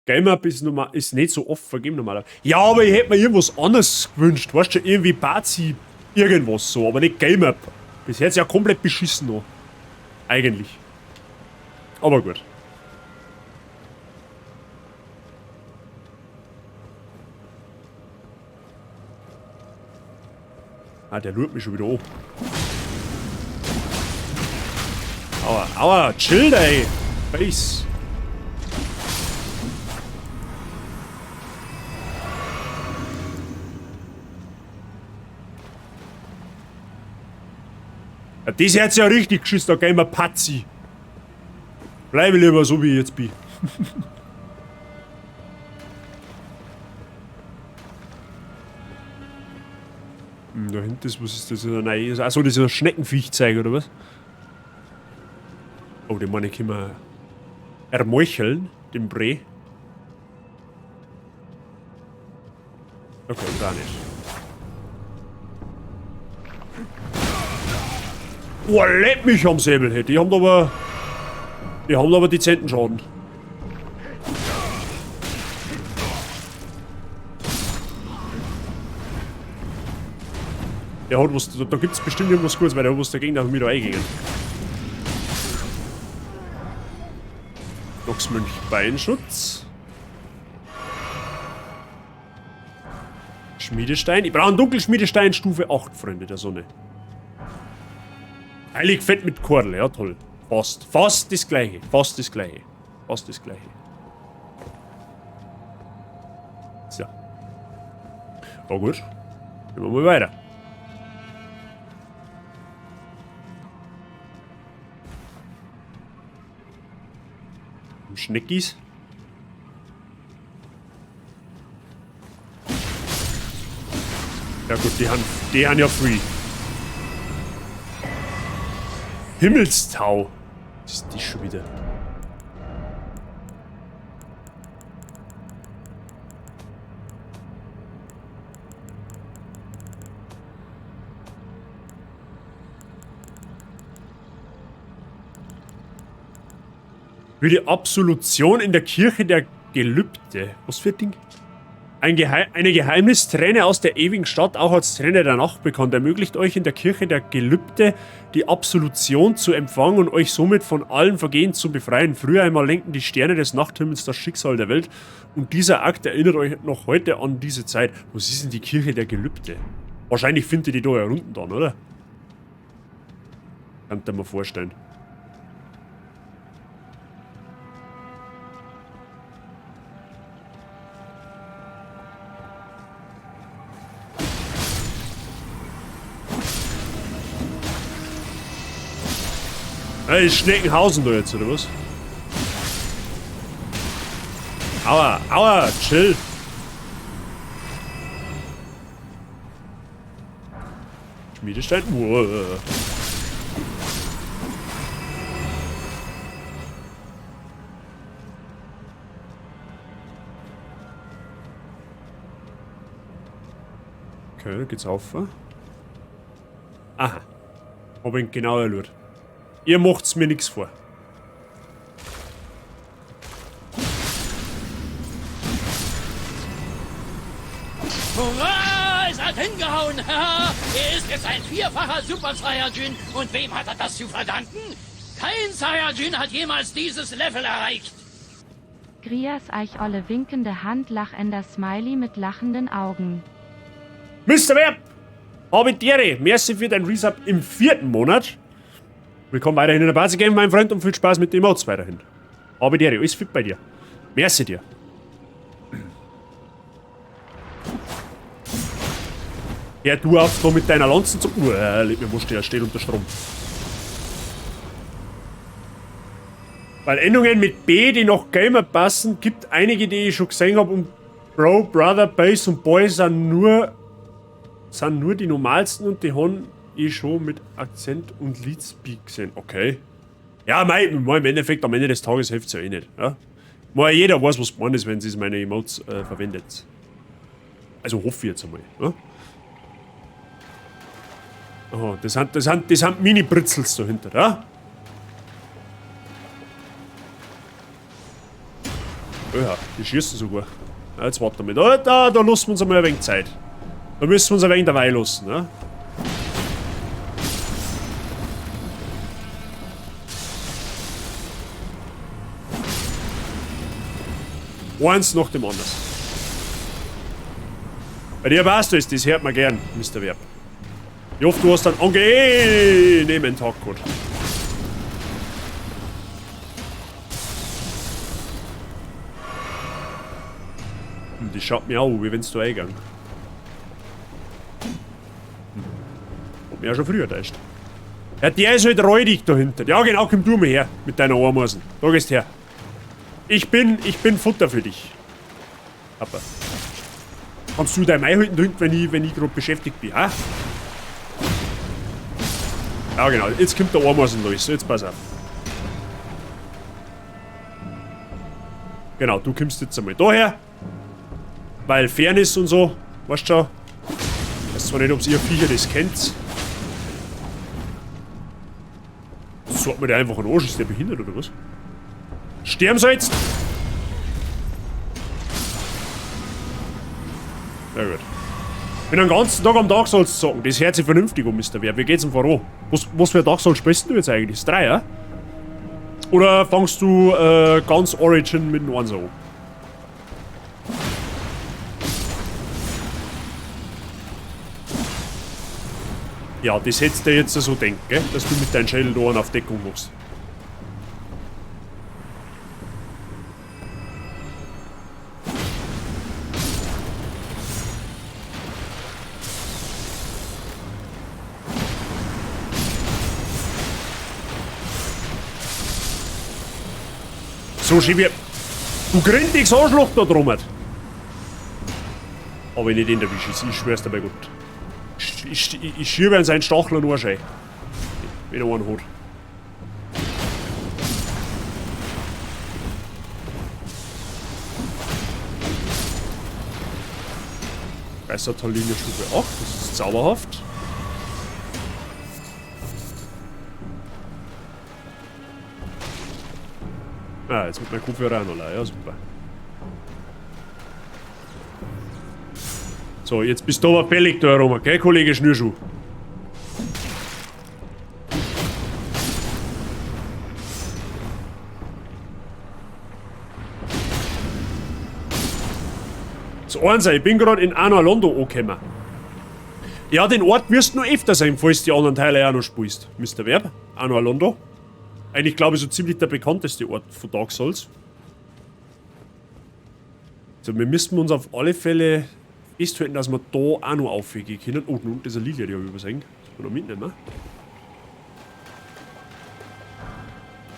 Game-Up ist nicht so oft vergeben normalerweise. Ja, aber ich hätte mir irgendwas anderes gewünscht. Weißt du, irgendwie Bazi, irgendwas so, aber nicht Game-Up. Das hört sich ja komplett beschissen an. Eigentlich. Aber gut. Ah, der lurt mich schon wieder an. Aua, aua, chill, ey. Base. Ja, das hat's ja richtig geschissen, da gehen wir Patzi. Bleibe lieber so, wie ich jetzt bin. Da hinten ist, was ist das? Nein, achso, das ist ein Schneckenviechzeug, oder was? Oh, den meine ich immer ermeucheln, den Bre. Okay, gar nicht. Oh, leck mich am Säbel, hey. Die haben aber dezenten Schaden. Der hat was, da gibt's bestimmt irgendwas Gutes, weil der hat was dagegen, dass wir da eingehen. Noxmönch Beinschutz. Schmiedestein. Ich brauche einen Dunkelschmiedestein Stufe 8, Freunde der Sonne. Heilig fett mit Kordel, ja toll. Fast. Fast das gleiche. Fast das gleiche. Fast das gleiche. So. Oh gut. Gehen wir mal weiter. Schneckis. Ja gut, die haben ja free. Himmelstau. Was ist die schon wieder? Für die Absolution in der Kirche der Gelübde. Was für ein Ding? Eine Geheimnisträne aus der ewigen Stadt, auch als Träne der Nacht bekannt, ermöglicht euch in der Kirche der Gelübde die Absolution zu empfangen und euch somit von allen Vergehen zu befreien. Früher einmal lenkten die Sterne des Nachthimmels das Schicksal der Welt und dieser Akt erinnert euch noch heute an diese Zeit. Was ist denn die Kirche der Gelübde? Wahrscheinlich findet ihr die da ja unten dann, oder? Kann ich mir vorstellen. Ey, Schneckenhausen da jetzt, oder was? Aua, aua, chill. Schmiedestein. Uah. Okay, geht's auf. Aha. Hab ihn genau erlöst. Ihr macht's mir nix vor. Hurra! Es hat hingehauen! Er ist jetzt ein vierfacher Super Saiyajin. Und wem hat er das zu verdanken? Kein Saiyajin hat jemals dieses Level erreicht. Grias Eich olle winkende Hand, lachender Smiley mit lachenden Augen. Mister Werb! Habe Dere! Merci für dein Resub im 4. Monat. Willkommen weiterhin in der Party Game, mein Freund, und viel Spaß mit den Emotes weiterhin. Habe Dere, alles fit bei dir. Merci dir. Ja, du auf da mit deiner Lanzen zu. Uah, leg mir wurscht, der steht unter Strom. Weil Endungen mit B, die noch Gamer passen, gibt einige, die ich schon gesehen habe, und Bro, Brother, Base und Boy sind nur die normalsten und die haben ich schon mit Akzent und Leadspeak gesehen. Okay. Ja, mei, im Endeffekt, am Ende des Tages hilft es ja eh nicht. Ja? Mal jeder weiß, was gemeint ist, wenn sie meine Emotes verwendet. Also hoffe ich jetzt einmal. Ja? Aha, das sind Mini-Britzels dahinter, ja? Ja, die schießen sogar. Ja, jetzt warten wir mal. Da lassen wir uns einmal ein wenig Zeit. Da müssen wir uns ein wenig dabei lassen, ne? Eins nach dem anderen. Bei dir weißt du es, das hört man gern, Mr. Werb. Ich hoffe, du hast einen angenehmen Tag gehabt. Das schaut mir auch, wie wenn's da eingegangen. Hat mich auch schon früher täuscht. Ja, der ist halt räudig dahinter. Ja, genau, komm du mal her mit deiner Ameisen. Da gehst her. Ich bin Futter für dich. Papa. Kannst du dein Mai halten da hinten, wenn ich gerade beschäftigt bin, ha? Ja, genau. Jetzt kommt der Ameisen los. Jetzt pass auf. Genau, du kommst jetzt einmal daher. Weil Fairness und so, weißt du schon. Ich weiß zwar nicht, ob ihr Viecher das kennt. So hat man der einfach einen Arsch, ist der behindert oder was? Sterben soll jetzt! Sehr gut. Bin den ganzen Tag am Dark Souls zocken, das hört sich vernünftig um, Mr. Werb. Wie geht's denn voran? Was für ein Dark Souls spielst du jetzt eigentlich? Das 3, ja? Oder fangst du ganz Origin mit dem 1 an? Ja, das hättest du jetzt so denken, gell? Dass du mit deinen Schädel da einen auf Deckung machst. So schön wie... Du grindiges Arschloch da drum. Aber wenn ich den erwische, ich schwör's dir bei Gott. Ich schiebe an seinen Stachel und Arsch ein. Wenn er einen hat. Geistertallinie Stufe 8, das ist zauberhaft. Ah, jetzt wird mein Kopfhörer auch noch leer. Ja, super. So, jetzt bist du aber fällig da herum, okay, Kollege Schnürschuh? So, eins, ich bin gerade in Anor Londo angekommen. Ja, den Ort wirst du noch öfter sehen, falls du die anderen Teile auch noch spielst. Mr. Werb, Anor Londo. Eigentlich, glaube ich, so ziemlich der bekannteste Ort von Dark Souls. So, wir müssen uns auf alle Fälle festhalten, dass wir da auch noch aufgehen können. Oh, da unten ist eine Lilie, die habe ich übersehen. Das muss man noch mitnehmen.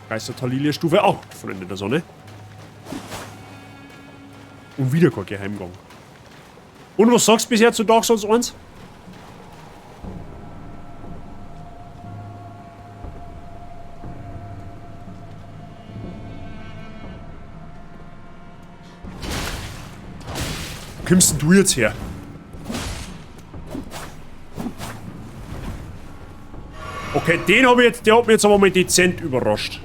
Geistertal-Lilie Stufe 8, Freunde der Sonne. Und wieder kein Geheimgang. Und was sagst du bisher zu Dark Souls 1? Wo kommst denn du jetzt her? Okay, den habe ich jetzt, der hat mich jetzt aber mal dezent überrascht.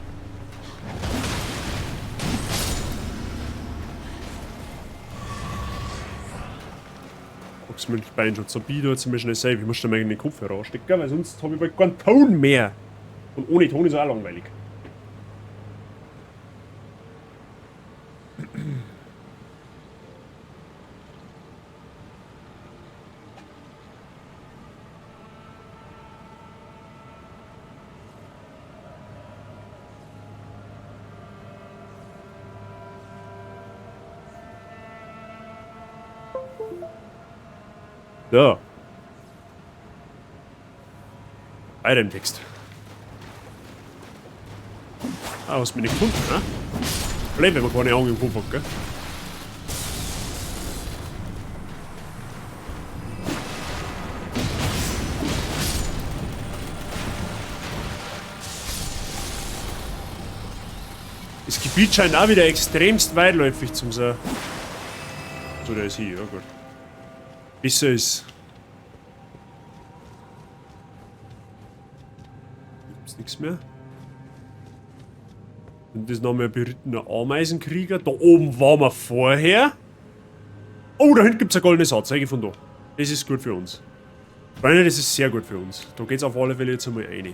Boxmilchbein schon Zombie, da jetzt mal schnell safe. Ich muss schon mal den Kopfhörer anstecken, weil sonst habe ich bald keinen Ton mehr. Und ohne Ton ist auch langweilig. So. Weiter im Text. Ah, hast mich nicht gefunden, ne? Blöd, wenn man keine Augen im Kopf hat, gell? Das Gebiet scheint auch wieder extremst weitläufig zu sein. So, der ist hier, ja gut. Besser ist. Gibt's nichts mehr. Und das nochmal ein berittener Ameisenkrieger. Da oben waren wir vorher. Oh, da hinten gibt's eine goldene Saat. Zeige ich von da. Das ist gut für uns. Freunde, das ist sehr gut für uns. Da geht's auf alle Fälle jetzt einmal rein.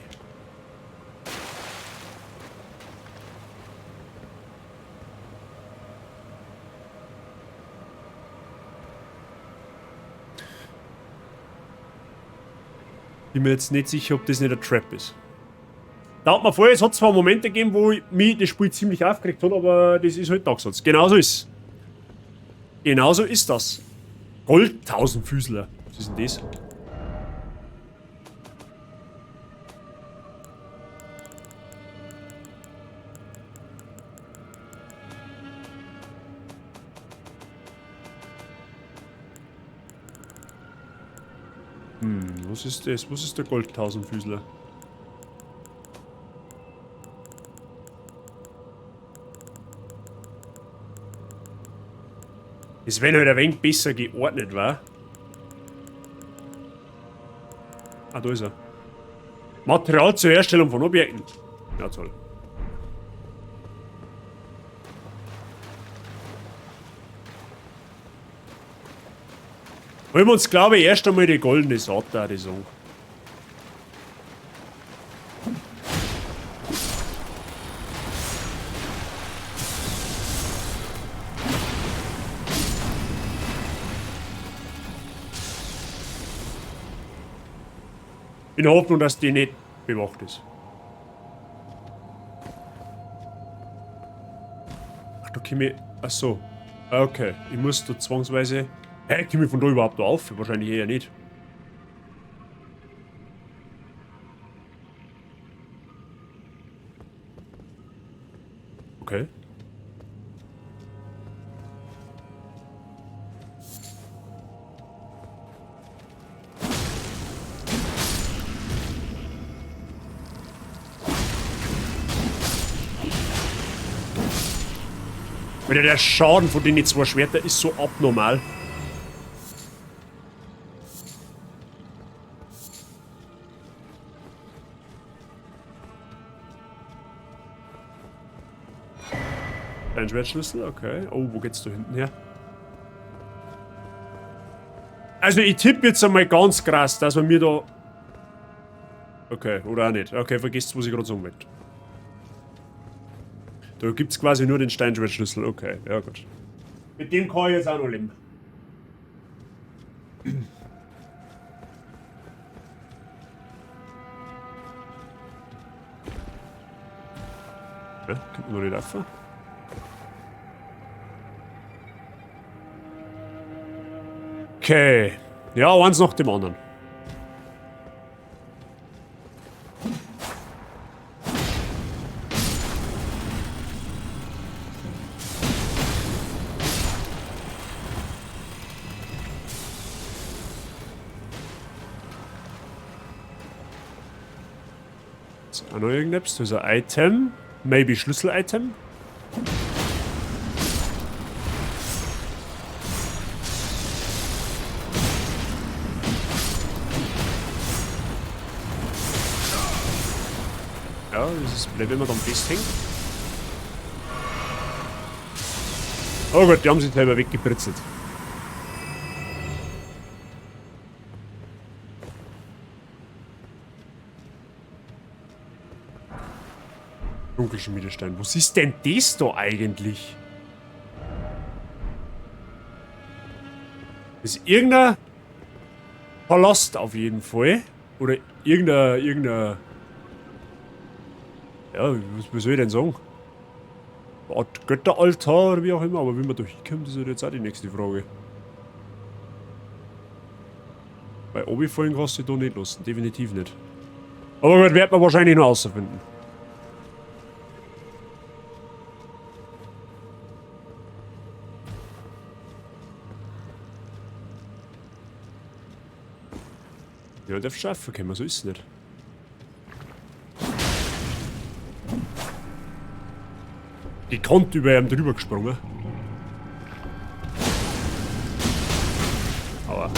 Bin mir jetzt nicht sicher, ob das nicht ein Trap ist. Da hat man vorher, es hat zwar Momente gegeben, wo mich das Spiel ziemlich aufgeregt hat, aber das ist halt Dark Souls. Genauso ist. Genauso ist das. Gold Tausendfüßler. Was ist denn das? Was ist das? Was ist der Gold Tausendfüßler? Es wäre halt ein wenig besser geordnet, wa? Ah, da ist er. Material zur Herstellung von Objekten. Ja, toll. Holen wir uns, glaube ich, erst einmal die goldene Saat da, die sagen. In der Hoffnung, dass die nicht bewacht ist. Ach, da komm ich... Ach so. Okay, ich muss da zwangsweise... Hä, komm ich von da überhaupt da auf? Wahrscheinlich eher nicht. Okay. Alter, der Schaden von den zwei Schwertern ist so abnormal. Ein Schwertschlüssel, okay. Oh, wo geht's da hinten her? Also ich tippe jetzt einmal ganz krass, dass man mir da... Okay, oder auch nicht. Okay, vergesst, was ich gerade sagen wollte. Da gibt's quasi nur den Steinschwertschlüssel. Okay, ja gut. Mit dem kann ich jetzt auch noch leben. Ja, kommt man noch nicht rauf? Okay. Ja, eins nach dem anderen. Ist auch noch irgendetwas? Das ist ein Item. Maybe Schlüssel-Item. Ja, das ist blöd, wenn man dann festhängt. Oh Gott, die haben sich selber weggebritzelt. Dunkelschmiedestein. Was ist denn das da eigentlich? Das ist irgendein Palast auf jeden Fall. Oder irgendein... Ja, was soll ich denn sagen? Eine Art Götteraltar oder wie auch immer, aber wie man da hinkommt, ist halt jetzt auch die nächste Frage. Bei Obi-Fallen kannst du dich da nicht lassen, definitiv nicht. Aber gut, wird man wahrscheinlich noch rausfinden. Ja, darf schaffen können, so ist es nicht. Gekonnt über ihm drüber gesprungen. Aua.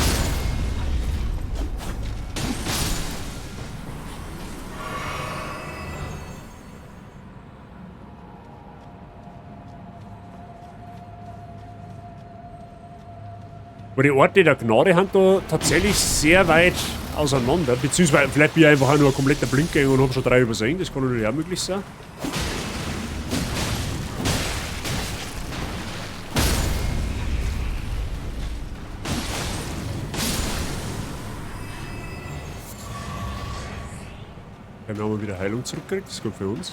Aber die Orte der Gnade haben da tatsächlich sehr weit auseinander. Beziehungsweise vielleicht bin ich einfach auch nur ein kompletter Blindgänger und hab schon 3 übersehen. Das kann natürlich auch möglich sein. Ja, wir haben wieder Heilung zurückgekriegt, das ist gut für uns.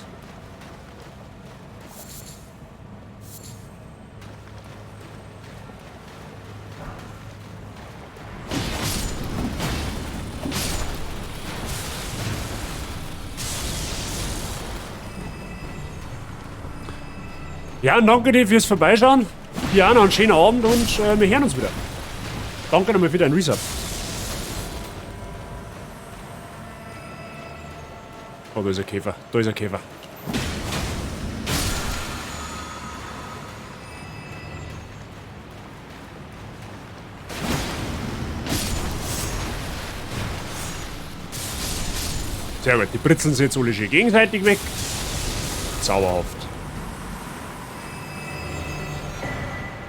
Ja, danke dir fürs Vorbeischauen. Dir auch noch einen schönen Abend und wir hören uns wieder. Danke nochmal für deinen Resub. Oh, da ist ein Käfer. Da ist ein Käfer. Sehr gut, die britzeln sich jetzt alle schön gegenseitig weg. Zauberhaft.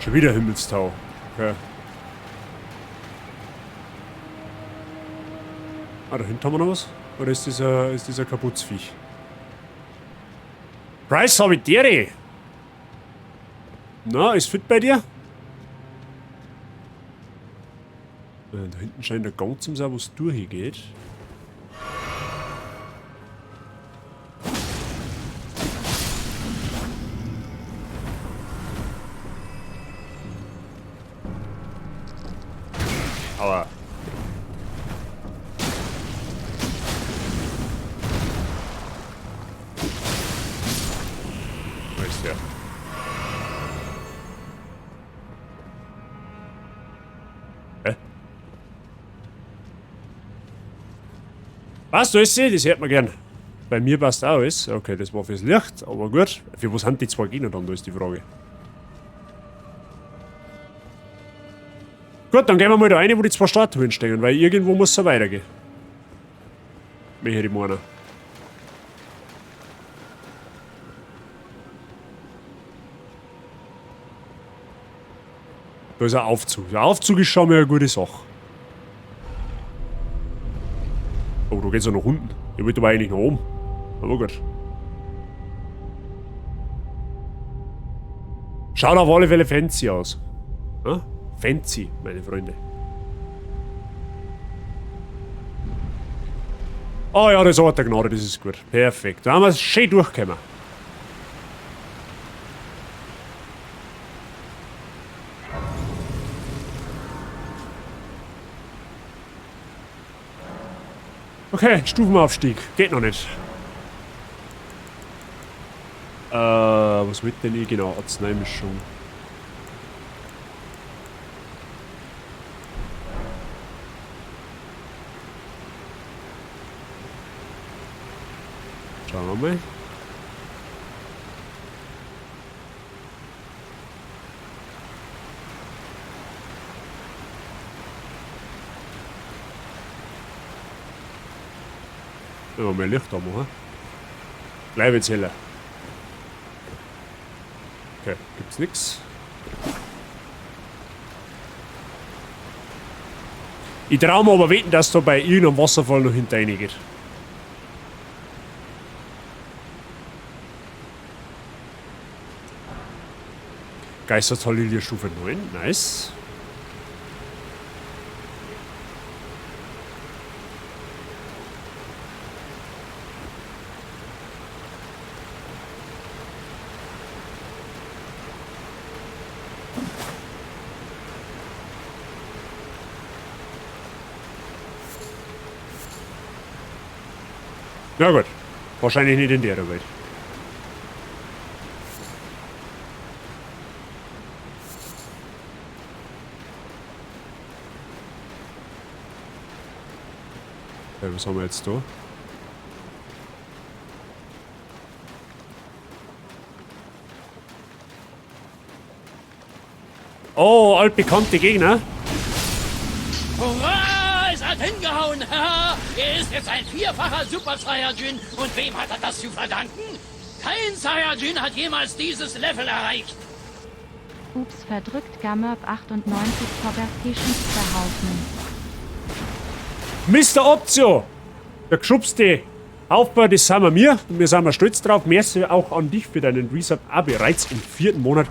Schon wieder Himmelstau. Okay. Ah, da hinten haben wir noch was. Oder ist dieser Kaputzviech? Price, hab ich dir. Na, ist fit bei dir? Da hinten scheint der Gang zum sein, wo es durchgeht. Aua. Wo ist der? Hä? Was, da ist sie? Das hört man gern. Bei mir passt auch alles. Okay, das war fürs Licht, aber gut. Für was sind die zwei Gegner dann? Da ist die Frage. Gut, dann gehen wir mal da rein, wo die zwei Statuen stehen, weil irgendwo muss es ja weitergehen. Möchte ich meinen. Da ist ein Aufzug. Der Aufzug ist schon mal eine gute Sache. Oh, da geht's ja nach unten. Ich wollte aber eigentlich nach oben. Aber gut. Schaut auf alle Fälle fancy aus. Ja? Fancy, meine Freunde. Oh ja, das Ort der Gnade, das ist gut. Perfekt. Da haben wir es schön durchgekommen. Okay, Stufenaufstieg. Geht noch nicht. Was wird denn ich genau? Arzneimischung. Schauen wir mal. Wenn wir mehr Licht da machen. Gleich wird's heller. Okay, gibt's nix. Ich trau mir aber wetten, dass da bei irgendeinem Wasserfall noch hinter rein geht. Geistertallilie Stufe 9, nice. Na gut, wahrscheinlich nicht in der Welt. Okay, was haben wir jetzt da? Oh, altbekannte Gegner. Hurra! Es hat hingehauen! Er ist jetzt ein vierfacher Super Saiyajin. Und wem hat er das zu verdanken? Kein Saiyajin hat jemals dieses Level erreicht. Ups, verdrückt Gammerp 98 Pogaski Schubsterhaufen. Mr. Optio! Der geschubste Aufbau, das sind wir mir. Und wir sind wir stolz drauf. Merci auch an dich für deinen Resub. Auch bereits im 4. Monat.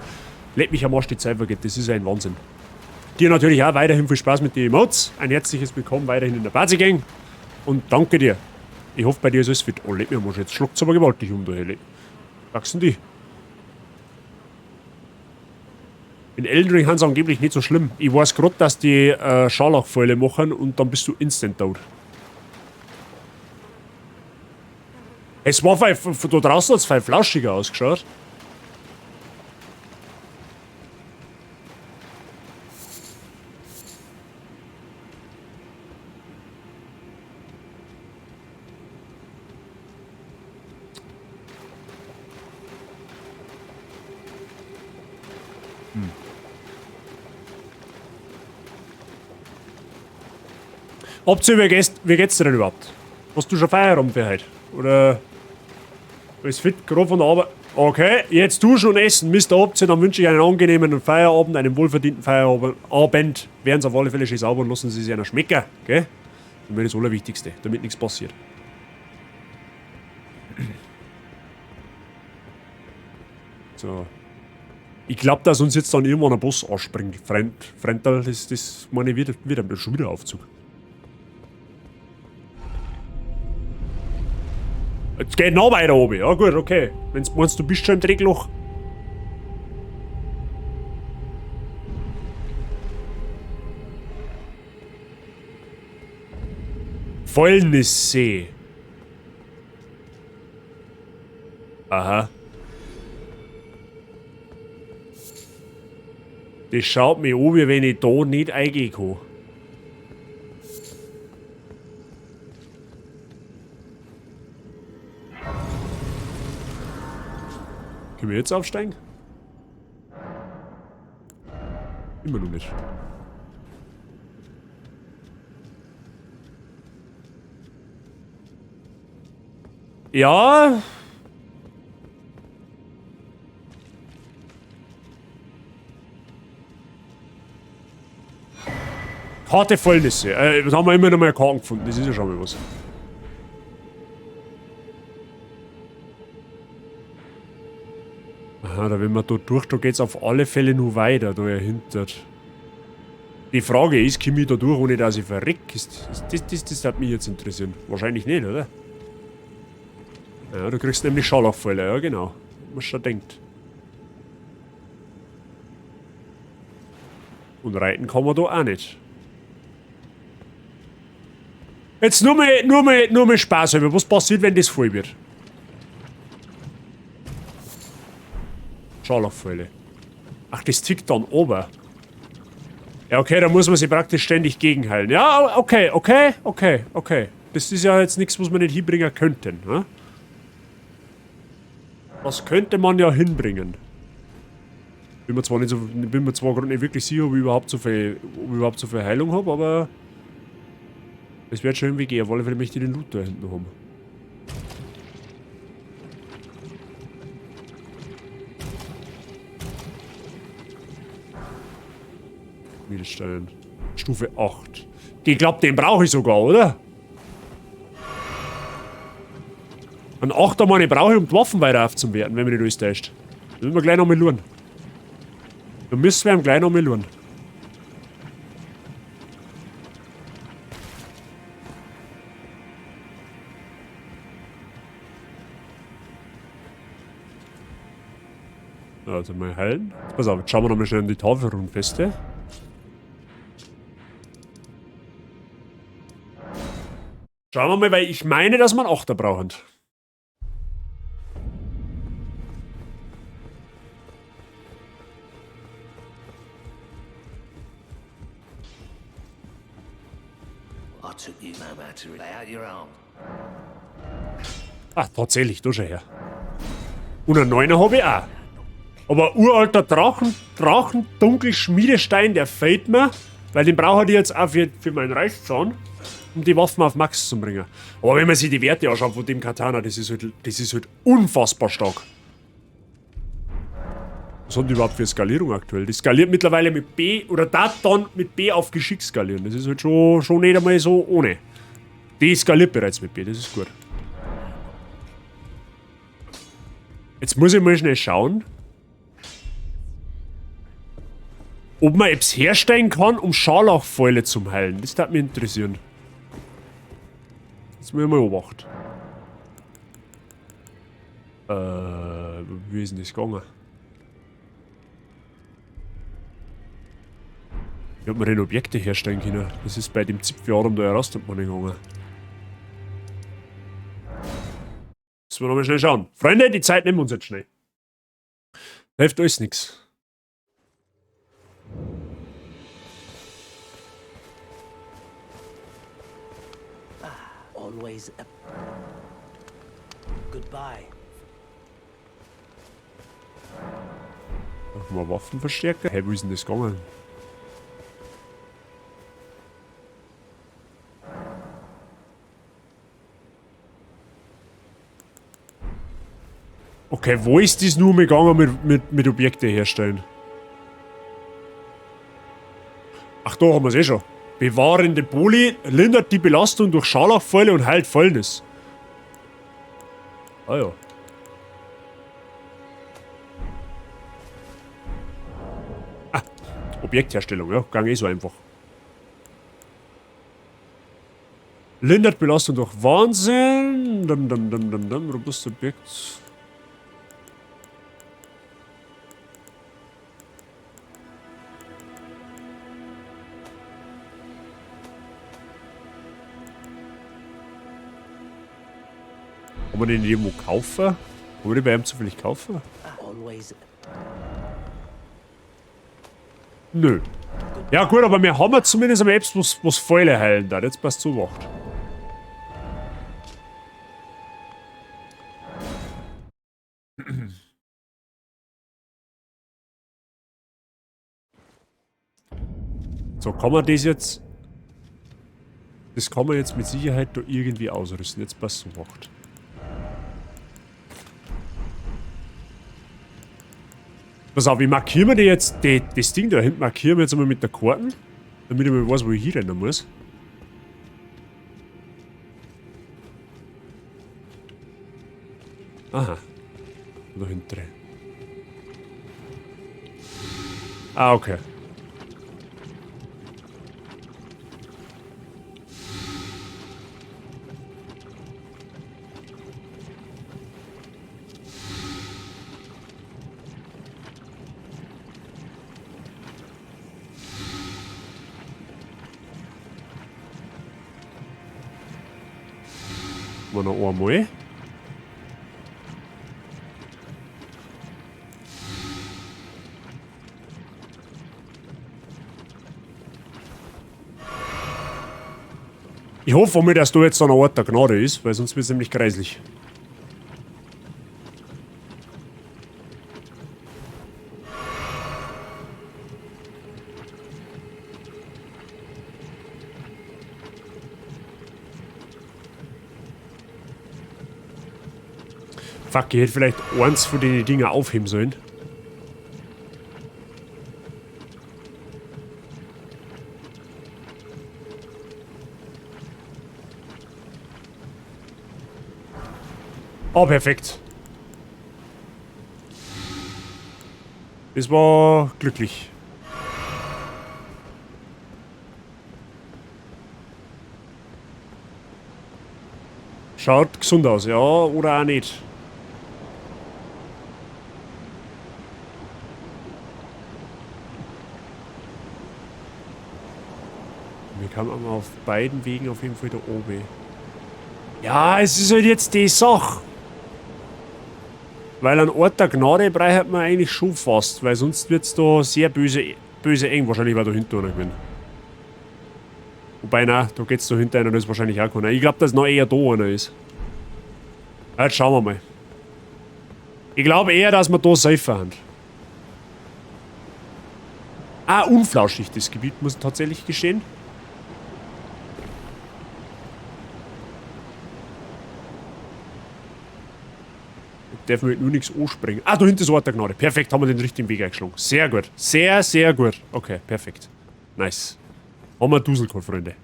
Leck mich am Arsch, die Zeit vergeht. Das ist ein Wahnsinn. Dir natürlich auch weiterhin viel Spaß mit den Emotes. Ein herzliches Willkommen weiterhin in der Party-Gang. Und danke dir. Ich hoffe, bei dir ist alles fit. Oh, leck mich am Arsch. Jetzt schluckt's aber gewaltig um, du Helle. Wachsen die? In Elden Ring haben sie angeblich nicht so schlimm. Ich weiß grad, dass die Scharlachpfeile machen und dann bist du instant tot. Es war von da draußen hat's fein flauschiger ausgeschaut. Optio, wie geht's dir denn überhaupt? Hast du schon Feierabend für heute? Oder alles fit, gerade von der Arbeit? Okay, jetzt duschen und essen, Mister Optio, dann wünsche ich einen angenehmen Feierabend, einen wohlverdienten Feierabend. Werden Sie auf alle Fälle schön sauber und lassen Sie sich einer schmecken, gell? Das ist das Allerwichtigste, damit nichts passiert. So. Ich glaub, dass uns jetzt dann irgendwann ein Boss anspringt. Freund, Freundal, das meine ich wieder, schon wieder Aufzug. Jetzt geht noch weiter oben. Ja gut, okay. Wenn du meinst, du bist schon im Dreckloch. Fäulnissee. Aha. Das schaut mir an, wie wenn ich da nicht eingehen kann. Können wir jetzt aufsteigen? Immer noch nicht. Ja. Karte Fäulnisse. Das haben wir immer noch mal Karten gefunden. Das ist ja schon mal was. Aha, da wenn wir da durch, da geht's auf alle Fälle nur weiter, da dahinter. Die Frage ist, komme ich da durch, ohne dass ich verreck? Das würde mich jetzt interessieren. Wahrscheinlich nicht, oder? Ja, du kriegst nämlich Scharlachpfeile, ja genau. Was schon denkt. Und reiten kann man da auch nicht. Jetzt nur mal Spaß halber. Was passiert, wenn das voll wird? Scharlachpfeile. Ach, das tickt dann oben. Ja, okay, da muss man sich praktisch ständig gegenheilen. Ja, okay, okay, okay, okay. Das ist ja jetzt nichts, was wir nicht hinbringen könnten. Ne? Das könnte man ja hinbringen. Bin mir zwar nicht so, bin mir zwar grad nicht wirklich sicher, ob ich überhaupt so viel, ob ich überhaupt so viel Heilung hab, aber es wird schon irgendwie gehen. Auf alle Fälle möchte ich den Loot da hinten haben. Schmiedestein. Stufe 8. Ich glaub, den brauche ich sogar, oder? Ein 8er meine brauche ich, um die Waffen weiter aufzuwerten, wenn mich nicht alles täuscht. Da müssen wir gleich nochmal schauen. Da müssen wir ihm gleich nochmal schauen. Also mal heilen. Jetzt pass auf, jetzt schauen wir nochmal schnell in die Tafelrunenfeste. Schauen wir mal, weil ich meine, dass wir einen 8er brauchen. Ah, tatsächlich, da schau her. Und einen 9er habe ich auch. Aber uralter Drachen, Dunkelschmiedestein, der fehlt mir. Weil den brauche ich jetzt auch für meinen Reißzahn, um die Waffen auf Max zu bringen. Aber wenn man sich die Werte anschaut von dem Katana, das ist halt unfassbar stark. Was hat die überhaupt für Skalierung aktuell? Das skaliert mittlerweile mit B, oder da dann mit B auf Geschick skalieren. Das ist halt schon nicht einmal so ohne. Die skaliert bereits mit B, das ist gut. Jetzt muss ich mal schnell schauen, ob man etwas herstellen kann, um Scharlachfäule zu heilen. Das würde mich interessieren. Jetzt muss ich mal beobachten. Wie ist denn das gegangen? Wie hat man denn Objekte herstellen können? Das ist bei dem Zipfeladam da heraus nicht gegangen. Müssen wir nochmal schnell schauen. Freunde, die Zeit nehmen wir uns jetzt schnell. Hilft alles nix. Always a goodbye. Machen wir Waffenverstärker. Hey, wo ist denn das gegangen? Okay, wo ist das nur gegangen mit Objekte herstellen? Ach, da haben wir's eh schon. Bewahrende Boli lindert die Belastung durch Scharlachfäule und heilt Fäulnis. Ah ja. Ah, Objektherstellung, ja, gang eh so einfach. Lindert Belastung durch Wahnsinn. Dum, dum, dum, dum, dum. Robustes Objekt. Kann man den irgendwo kaufen? Kann man den bei ihm zufällig kaufen? Nö. Ja gut, aber wir haben ja zumindest am Apps, wo's Fäule heilen da. Jetzt passt zu Wacht. So, kann man das jetzt... Das kann man jetzt mit Sicherheit da irgendwie ausrüsten. Jetzt passt zu Wacht. Pass auf, ich markiere mir die jetzt, die, das Ding da hinten markieren wir jetzt einmal mit der Karten, damit ich mal weiß, wo ich hinrennen muss. Aha. Da hinten drin. Ah, okay. Noch einmal. Ich hoffe mal, dass da jetzt an Ort der Gnade ist, weil sonst wird's nämlich kreislich. Fuck, ich hätte vielleicht eins von den Dingen aufheben sollen. Oh, perfekt. Das war glücklich. Schaut gesund aus, ja, oder auch nicht. Wir kamen aber auf beiden Wegen auf jeden Fall da oben. Ja, es ist halt jetzt die Sache. Weil an Ort der Gnade braucht man eigentlich schon fast, weil sonst wird's da sehr böse, böse eng. Wahrscheinlich war da hinten einer gewesen. Wobei, na, da geht's da hinter einer, das ist wahrscheinlich auch keiner. Ich glaube, dass noch eher da einer ist. Jetzt schauen wir mal. Ich glaube eher, dass wir da safer haben. Ah, unflauschig, das Gebiet muss tatsächlich geschehen. Ich darf mir nur nichts anspringen. Ah, da hinten ist Ort der Gnade. Perfekt, haben wir den richtigen Weg eingeschlagen. Sehr gut. Sehr, sehr gut. Okay, perfekt. Nice. Haben wir Dusel gehabt, Freunde.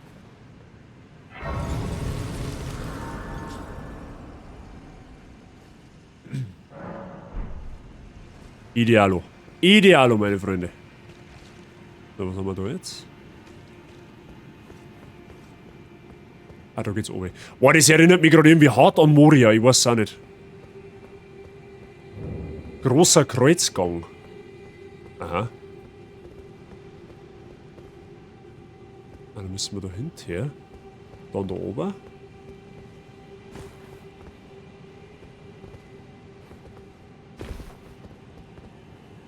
Idealo. Idealo, meine Freunde. So, was haben wir da jetzt? Ah, da geht's oben. Boah, das erinnert mich gerade irgendwie hart an Moria. Ich weiß es auch nicht. Großer Kreuzgang. Aha. Ah, dann müssen wir da hinterher. Dann da oben.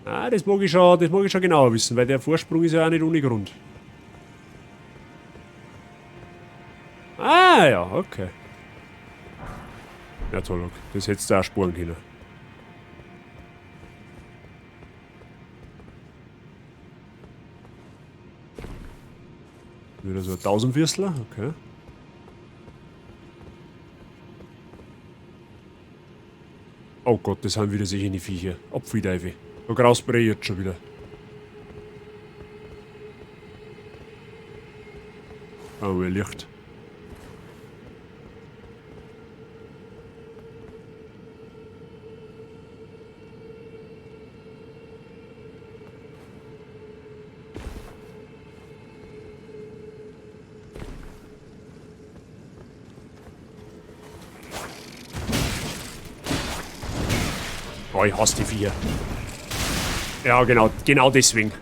Ah, das mag ich schon, das mag ich schon genauer wissen, weil der Vorsprung ist ja auch nicht ohne Grund. Ah, ja, okay. Ja, toll, okay. Das hättest du auch sparen können. Wieder so ein Tausendwürstel, okay. Oh Gott, das haben wieder sicher die Viecher. Apfelteufel. Da graust mir jetzt schon wieder. Oh, ein Licht. Oh, ich hasse die Viecher. Ja, genau, genau deswegen.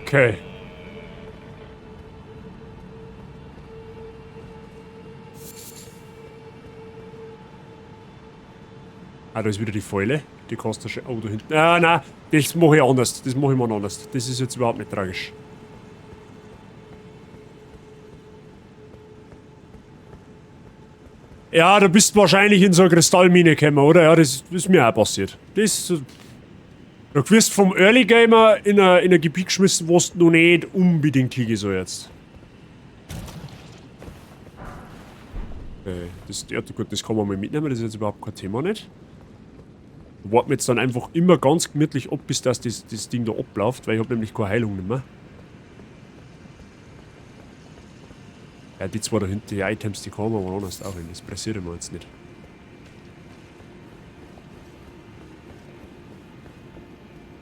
Okay. Ah, da ist wieder die Fäule. Die kostet schon. Oh, da hinten. Ah, nein, das mache ich anders. Das mache ich mal anders. Das ist jetzt überhaupt nicht tragisch. Ja, du bist wahrscheinlich in so eine Kristallmine gekommen, oder? Ja, das ist mir auch passiert. Das, du wirst vom Early Gamer in ein Gebiet geschmissen, wo du noch nicht unbedingt hingehen sollst. Okay, das, ja, gut, das kann man mal mitnehmen, das ist jetzt überhaupt kein Thema nicht. Warten wir jetzt dann einfach immer ganz gemütlich ab, bis das Ding da abläuft, weil ich hab nämlich keine Heilung mehr. Ja, die zwei da hinten, die Items, die kann man aber anders auch hin. Das pressiert immer jetzt nicht.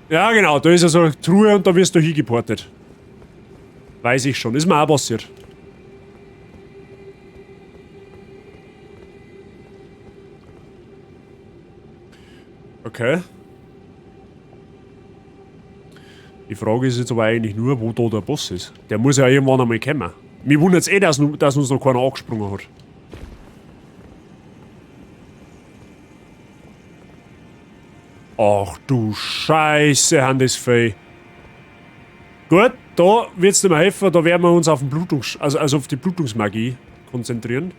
Ja, genau, da ist ja so eine Truhe und da wirst du hingeportet. Weiß ich schon, ist mir auch passiert. Okay. Die Frage ist jetzt aber eigentlich nur, wo da der Boss ist. Der muss ja irgendwann einmal kommen. Mich wundert's eh, dass uns noch keiner angesprungen hat. Ach du Scheiße, haben das viel. Gut, da wird's nicht mehr helfen, da werden wir uns auf den also auf die Blutungsmagie konzentrieren.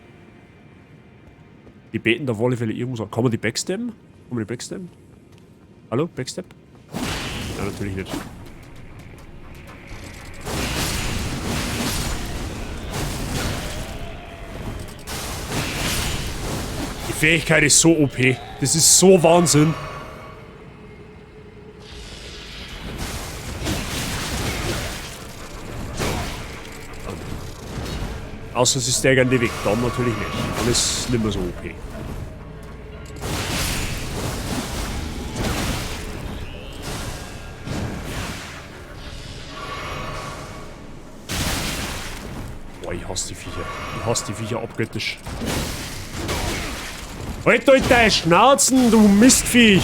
Die beten da auf alle Fälle irgendwo so. Kann man die backstabben? Kann man die backstabben? Hallo, Backstab? Nein, natürlich nicht. Die Fähigkeit ist so OP. Das ist so Wahnsinn. Außer sie steigern die weg. Dann natürlich nicht. Dann ist es nicht mehr so OP. Boah, ich hasse die Viecher. Ich hasse die Viecher abgöttisch. Halt euch deine Schnauzen, du Mistviech!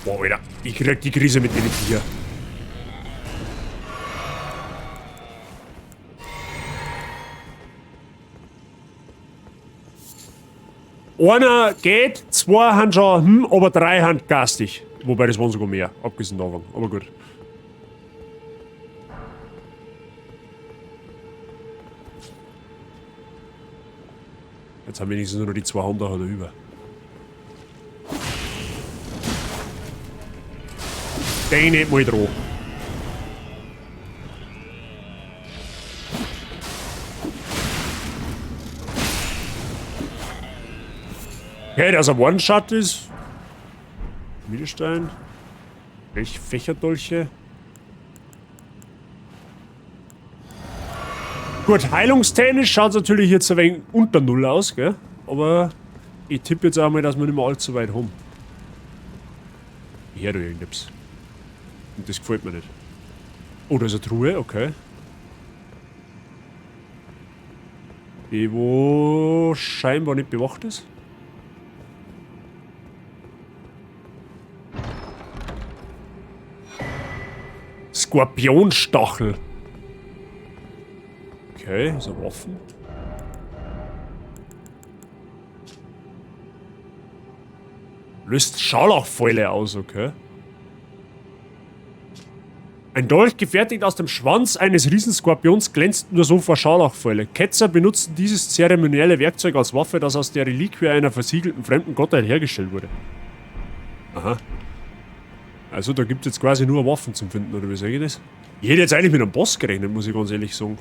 Boah, Alter. Ich krieg die Krise mit den Viecher. Einer geht, zwei haben schon, aber drei haben garstig. Wobei, das waren sogar mehr, abgesehen davon. Aber gut. Jetzt haben wenigstens nur noch die 200 da über. Den nicht mal dran. Okay, dass er One-Shot ist. Schmiedestein. Welche Fächerdolche? Gut, heilungstechnisch schaut es natürlich jetzt ein wenig unter Null aus, gell? Aber ich tippe jetzt einmal, dass wir nicht mehr allzu weit haben. Ich höre da irgendetwas. Und das gefällt mir nicht. Oh, da ist eine Truhe, okay. Die wo scheinbar nicht bewacht ist. Skorpionstachel. Okay, ist eine Waffen. Löst Scharlachfäule aus, okay. Ein Dolch, gefertigt aus dem Schwanz eines Riesenskorpions, glänzt nur so vor Scharlachfäule. Ketzer benutzten dieses zeremonielle Werkzeug als Waffe, das aus der Reliquie einer versiegelten fremden Gottheit hergestellt wurde. Aha. Also da gibt's jetzt quasi nur Waffen zum Finden, oder wie sage ich das? Ich hätte jetzt eigentlich mit einem Boss gerechnet, muss ich ganz ehrlich sagen.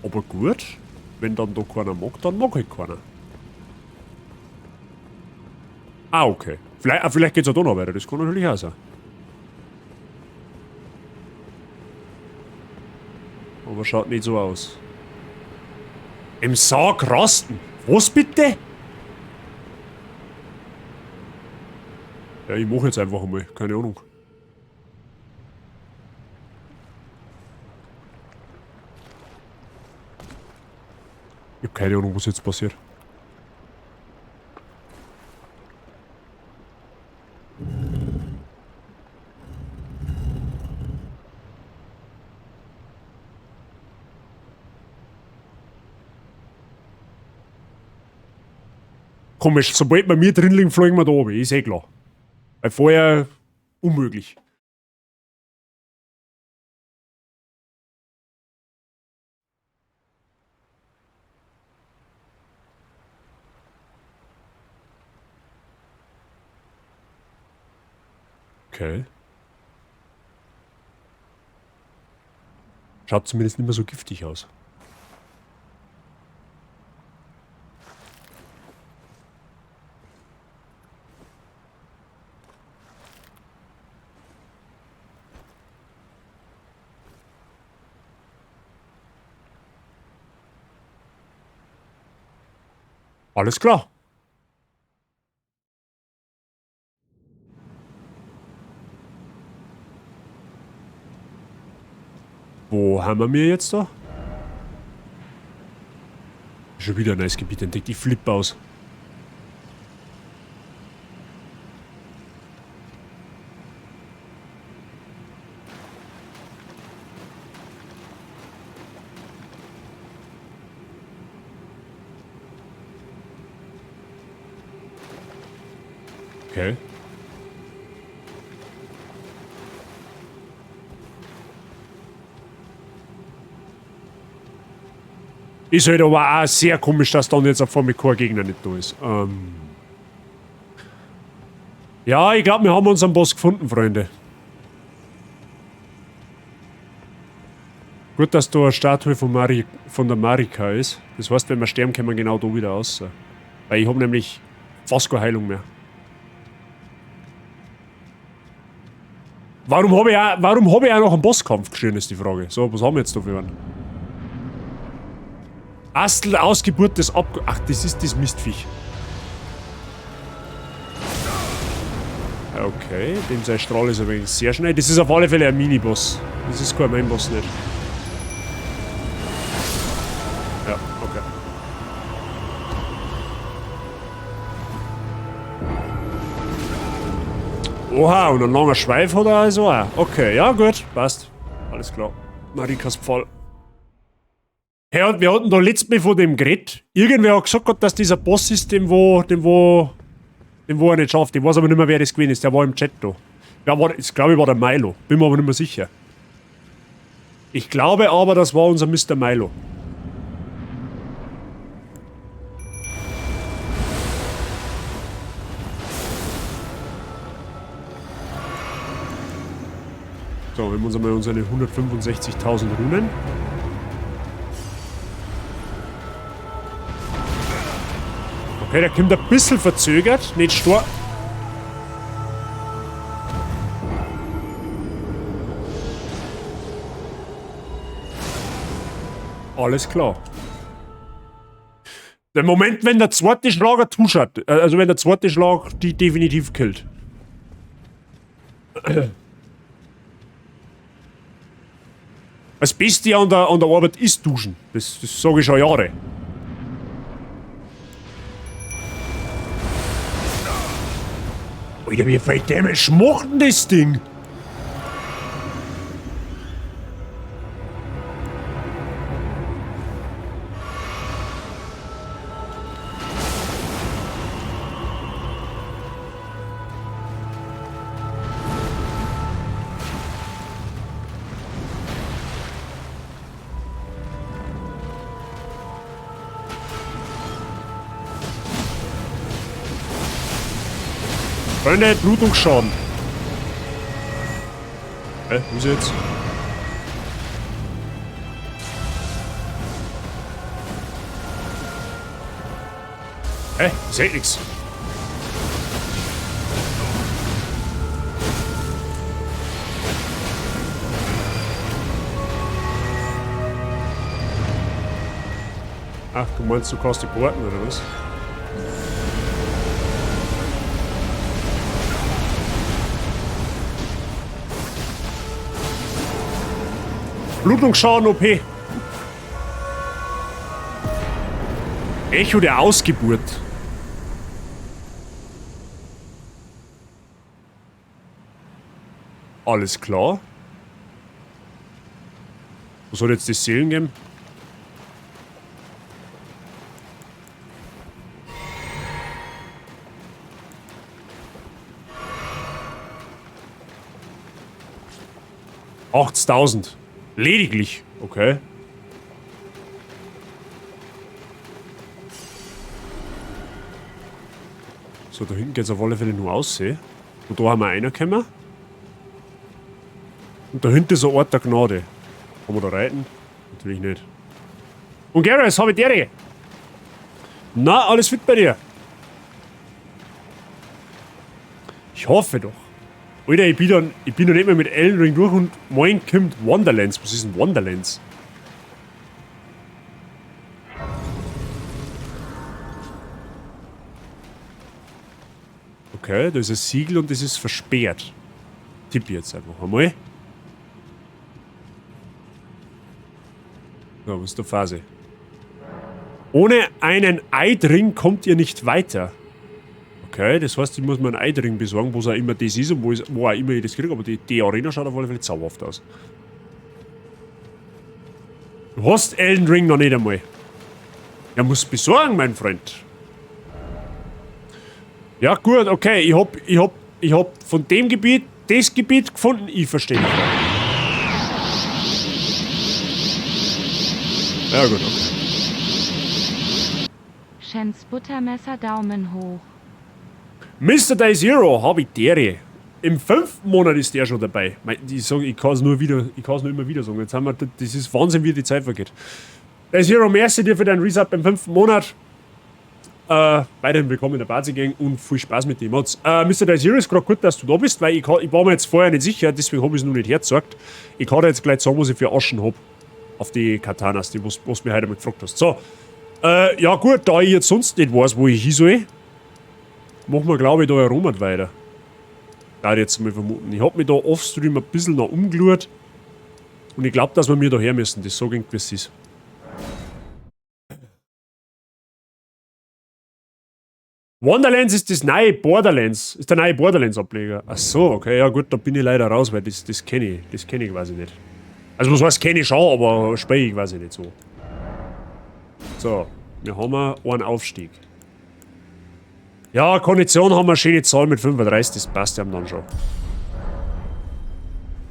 Aber gut, wenn dann da keiner mag, dann mag halt keiner. Ah, okay. Vielleicht geht's ja da noch weiter, das kann natürlich auch sein. Aber schaut nicht so aus. Im Sarg rasten? Was bitte? Ja, ich mach jetzt einfach einmal, keine Ahnung. Ich hab keine Ahnung, was jetzt passiert. Komisch, sobald wir mir drin liegen, fliegen wir da runter, ist eh klar. Weil vorher unmöglich. Okay. Schaut zumindest nicht mehr so giftig aus. Alles klar. Wo haben wir jetzt da? Schon wieder ein neues Gebiet entdeckt. Ich flippe aus. Okay. Ist halt aber auch sehr komisch, dass dann jetzt auf einmal kein Gegner nicht da ist. Ja, ich glaub, wir haben unseren Boss gefunden, Freunde. Gut, dass da eine Statue von der Marika ist. Das heißt, wenn wir sterben, können wir genau da wieder raus. Weil ich hab nämlich fast keine Heilung mehr. Warum hab ich auch noch einen Bosskampf geschrien, ist die Frage. So, was haben wir jetzt da für einen? Astel, Ausgeburt des Abg-, ach, das ist das Mistviech. Okay, dem sein Strahl ist übrigens sehr schnell. Das ist auf alle Fälle ein Miniboss. Das ist kein Mainboss nicht. Ja, okay. Oha, und ein langer Schweif hat er also auch. Okay, ja gut, passt. Alles klar. Marikas Pfahl. Hey, und wir hatten da letztes Mal von dem geredet. Irgendwer hat gesagt, dass dieser Boss ist, dem wo, dem wo, dem wo er nicht schafft. Ich weiß aber nicht mehr, wer das gewesen ist. Der war im Chat da. Ja, war, ich glaube, ich war der Milo. Bin mir aber nicht mehr sicher. Ich glaube aber, das war unser Mr. Milo. So, wir haben uns einmal unsere 165.000 Runen. Okay, der kommt ein bisschen verzögert. Nicht stark. Alles klar. Der Moment, wenn der zweite Schlag eine Tusche hat, also wenn der zweite Schlag die definitiv killt. Das Beste an der Arbeit ist Duschen. Das sage ich schon Jahre. Alter, wie viel Damage macht denn das Ding? Freunde, Blutungsschaden. Hä, wo ist er jetzt? Hä? Ich seh nix. Ach, du meinst, du kannst die porten, oder was? Blutungsschaden OP. Echo der Ausgeburt. Alles klar. Was soll jetzt die Seelen geben? 80.000. Lediglich. Okay. So, da hinten geht's auf alle Fälle nur aussehen. Und da haben wir reingekommen. Und da hinten ist ein Ort der Gnade. Kann man da reiten? Natürlich nicht. Und Gareth, hab ich dir. Na, alles fit bei dir? Ich hoffe doch. Alter, ich bin noch nicht mehr mit Elden Ring durch und morgen kommt Wonderlands. Was ist denn Wonderlands? Okay, da ist ein Siegel und das ist versperrt. Tipp ich jetzt einfach einmal. So, was ist da Phase? Ohne einen Eidring kommt ihr nicht weiter. Okay, das heißt, ich muss mir einen Eidring besorgen, wo es auch immer das ist und wo auch immer ich das kriege. Aber die Arena schaut auf alle Fälle zauberhaft aus. Du hast Elden Ring noch nicht einmal. Ja, musst besorgen, mein Freund. Ja, gut, okay. Ich hab von dem Gebiet das Gebiet gefunden. Ich verstehe nicht. Ja, gut, okay. Shens Buttermesser, Daumen hoch. Mister Day Zero, hab ich dere. Im 5. Monat ist der schon dabei. Ich sag, ich kann's nur wieder, ich kann's nur immer wieder sagen. Jetzt haben wir, das ist Wahnsinn, wie die Zeit vergeht. Day Zero, merci dir für deinen Resub beim 5. Monat. Weiterhin willkommen in der Party Gang und viel Spaß mit den Mods. Mister Day Zero, ist grad gut, dass du da bist, weil ich war mir jetzt vorher nicht sicher, deswegen hab ich's noch nicht hergezeigt. Ich kann dir jetzt gleich sagen, was ich für Aschen hab. Auf die Katanas, die was du mir heute mal gefragt hast. So. Ja gut, da ich jetzt sonst nicht weiß, wo ich hin soll, machen wir, glaub ich, da herum weiter. Da ich jetzt mal vermuten. Ich hab mich da offstream ein bisschen noch umgeschaut. Und ich glaub, dass wir mir da her müssen. Das sag ich, wie es ist. Wonderlands ist das neue Borderlands. Ist der neue Borderlands-Ableger. Ach so, okay, ja gut, da bin ich leider raus, weil das kenne ich. Das kenne ich quasi nicht. Also was heißt, kenne ich schon, aber spiele ich quasi nicht so. So, wir haben einen Aufstieg. Ja, Kondition haben wir eine schöne Zahl mit 35, das passt ja dann schon.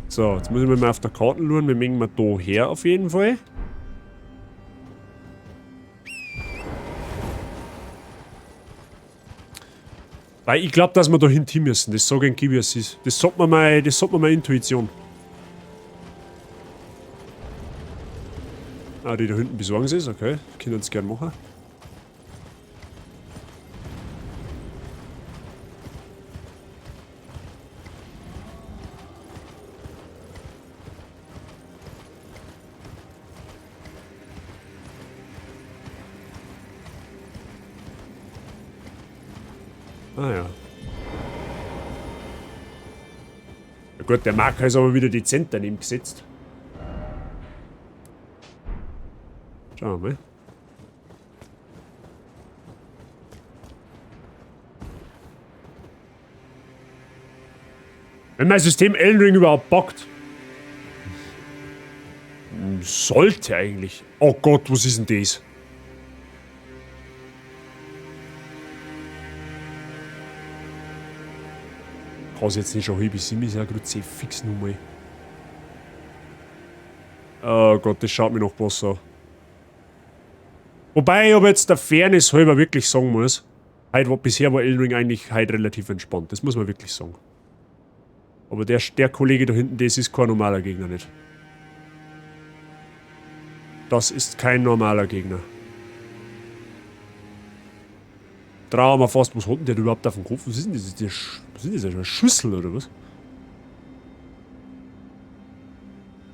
So, jetzt muss ich mir mal auf der Karte schauen. Wir mengen mal da her auf jeden Fall. Weil ich glaub, dass wir da hinten müssen. Das sag ich wie es ist. Das sagt mir meine, das sagt mir meine Intuition. Ah, die da hinten besorgen sie es, okay. Können uns gern machen. Ah ja. Na gut, der Marker ist aber wieder dezent daneben gesetzt. Schauen wir mal. Wenn mein System Elden Ring überhaupt bockt. Sollte eigentlich. Oh Gott, was ist denn das? Kann es jetzt nicht schon halb sieben, ist ja gerade sehr fix nochmal. Oh Gott, das schaut mir noch besser an. Wobei ich aber jetzt der Fairness halber wirklich sagen muss, bisher war Elden Ring eigentlich heute relativ entspannt, das muss man wirklich sagen. Aber der Kollege da hinten, das ist kein normaler Gegner nicht. Das ist kein normaler Gegner. Trauen wir fast, was hat denn der überhaupt auf dem Kopf? Was ist denn das? Ist das, was ist das? Eine Schüssel oder was?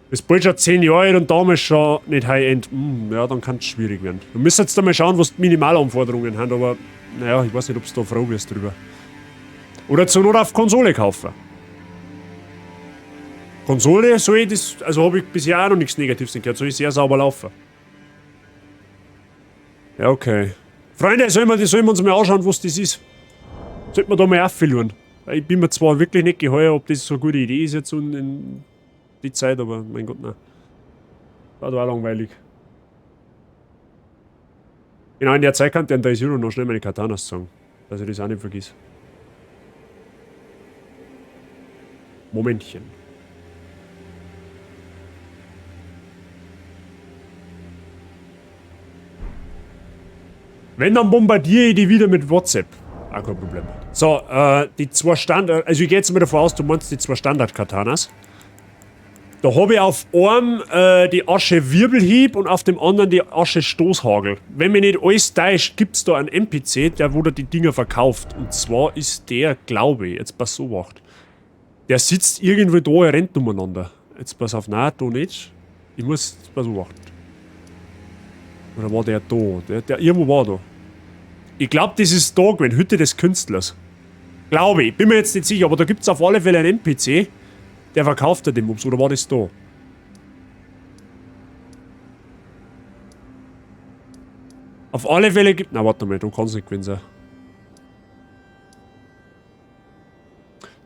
Das ist bald schon 10 Jahre alt und damals schon nicht High-End. Ja, dann kann's schwierig werden. Du müsst jetzt einmal schauen, was die Minimalanforderungen haben, aber naja, ich weiß nicht, ob's da froh wirst drüber. Oder zur Not auf Konsole kaufen. Konsole soll ich das, also hab ich bisher auch noch nichts Negatives gehört, soll ich sehr sauber laufen. Ja, okay. Freunde, sollen wir uns mal anschauen, was das ist? Sollten wir da mal aufschauen? Ich bin mir zwar wirklich nicht geheuer, ob das so eine gute Idee ist jetzt und in die Zeit, aber mein Gott, nein. War doch auch langweilig. Genau, in der Zeit kann der Zero noch schnell meine Katanas sagen, dass ich das auch nicht vergiss. Momentchen. Wenn, dann bombardiere ich die wieder mit WhatsApp. Auch kein Problem. So, die zwei Standard... Also ich gehe jetzt mal davon aus, du meinst die zwei Standard-Katanas. Da hab ich auf einem die Asche Wirbelhieb und auf dem anderen die Asche Stoßhagel. Wenn mich nicht alles täuscht, gibt's da einen NPC, der wo da die Dinger verkauft. Und zwar ist der, glaube ich, jetzt pass auf, der sitzt irgendwo da, er rennt umeinander. Jetzt pass auf, nein, da nicht. Ich muss, jetzt pass auf. Oder war der da? Der irgendwo war da. Ich glaub, das ist da gewesen, Hütte des Künstlers. Glaube ich, bin mir jetzt nicht sicher, aber da gibt's auf alle Fälle einen NPC, der verkauft da den Bums, oder war das da? Auf alle Fälle gibt... Na, warte mal, du kannst nicht gewesen sein.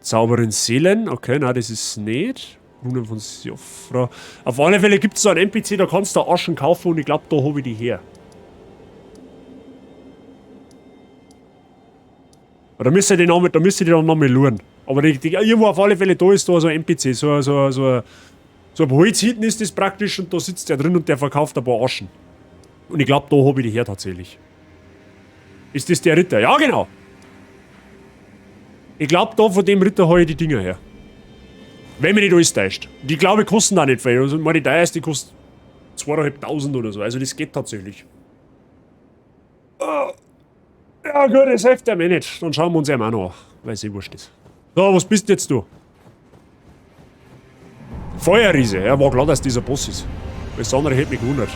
Zauberin Seelen, okay, nein, das ist nicht. Runen von Siofra. Auf alle Fälle gibt's da einen NPC, da kannst du Aschen kaufen und ich glaub, da hab ich die her. Aber da müsst ihr die noch, da müsst ihr die dann nochmal luren. Aber irgendwo auf alle Fälle, da ist da so ein NPC, so ein Holzhütten ist das praktisch und da sitzt der drin und der verkauft ein paar Aschen. Und ich glaub, da hab ich die her tatsächlich. Ist das der Ritter? Ja, genau! Ich glaub, da von dem Ritter hab ich die Dinger her. Wenn mich nicht alles täuscht. Die, glaube ich, kosten da nicht viel. Also, meine, die teuerste kostet zweieinhalbtausend oder so. Also, das geht tatsächlich. Oh. Ja, gut, das hilft ja mir nicht. Dann schauen wir uns ja auch noch an, weil es eh wurscht ist. So, was bist jetzt du? Feuerriese. Ja, war klar, dass dieser Boss ist. Alles andere hätte mich gewundert.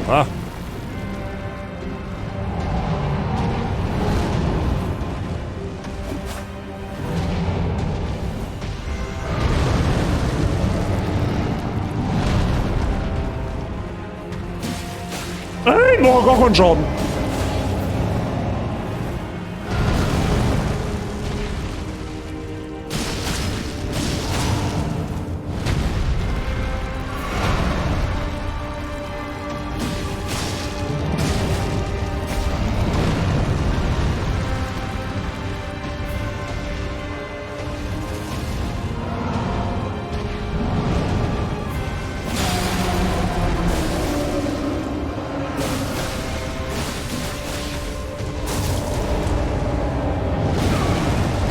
Oha. Ich mach gar keinen Schaden.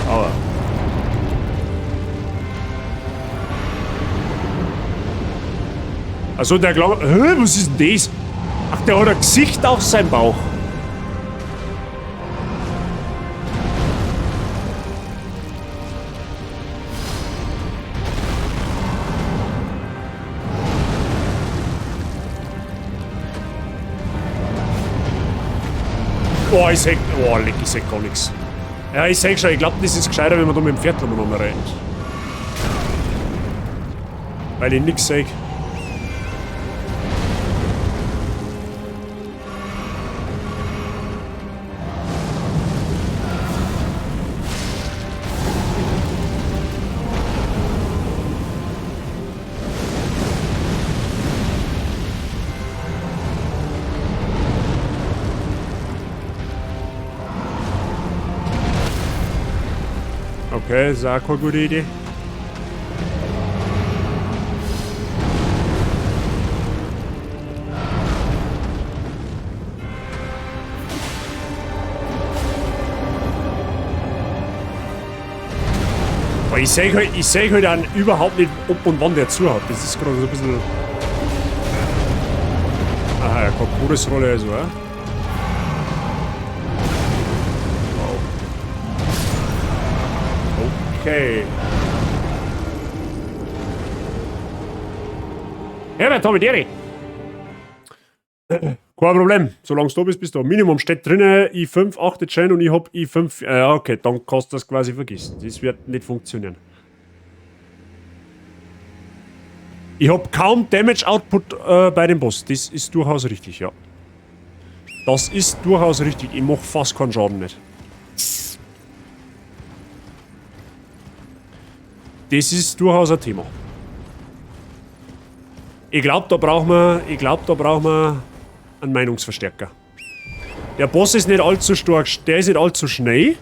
Aua. Also der glaubt. Hä, was ist denn das? Ach, der hat ein Gesicht auf seinem Bauch. Oh, ich seh. Oh, leck, ich seh gar nichts. Ja, ich seh schon, ich glaube, das ist gescheiter, wenn man da mit dem Pferd nochmal rennt. Weil ich nix seh. Okay, ist auch keine gute Idee. Aber ich sehe halt, ich seh halt auch überhaupt nicht, ob und wann der zu hat. Das ist gerade so ein bisschen. Aha, ja, keine Todesrolle also, ja. Wow. Okay. Herbert, Tommy, Deri. Kein Problem. Solange du da bist, bist du. Minimum steht drinne i5, 8 Gen und ich hab i5. Ja, okay, dann kannst du das quasi vergessen. Das wird nicht funktionieren. Ich hab kaum Damage Output bei dem Boss. Das ist durchaus richtig, ja. Das ist durchaus richtig. Ich mach fast keinen Schaden nicht. Das ist durchaus ein Thema. Ich glaube, da brauchen wir, ich glaub, da brauchen wir einen Meinungsverstärker. Der Boss ist nicht allzu stark, der ist nicht allzu schnell.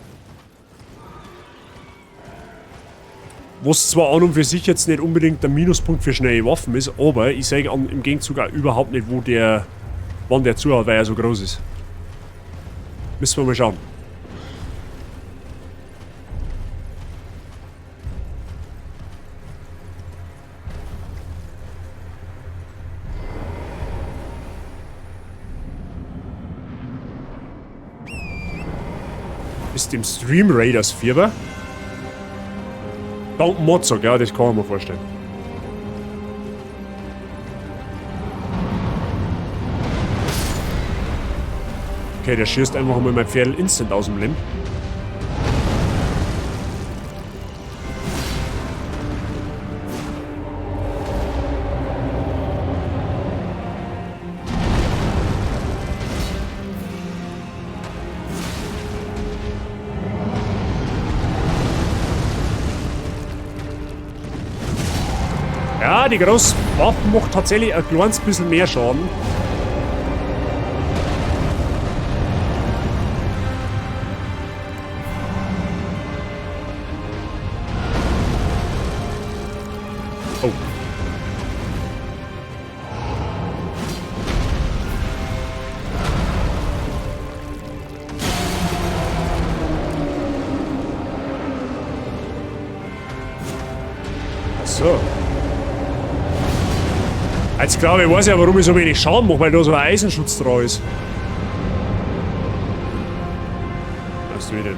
Was zwar an und für sich jetzt nicht unbedingt der Minuspunkt für schnelle Waffen ist, aber ich sehe im Gegenzug auch überhaupt nicht, wo der, wann der zuhaut, weil er so groß ist. Müssen wir mal schauen. Ist dem Stream Raiders Fieber? Dank Mozart, ja, das kann ich mir vorstellen. Okay, der schießt einfach mal mein Pferd instant aus dem Leben. Ja, die große Waffe macht tatsächlich ein kleines bisschen mehr Schaden. Oh. Ach so. Jetzt glaube ich, weiß ich ja, warum ich so wenig Schaden mache, weil da so ein Eisenschutz drauf ist. Was du denn?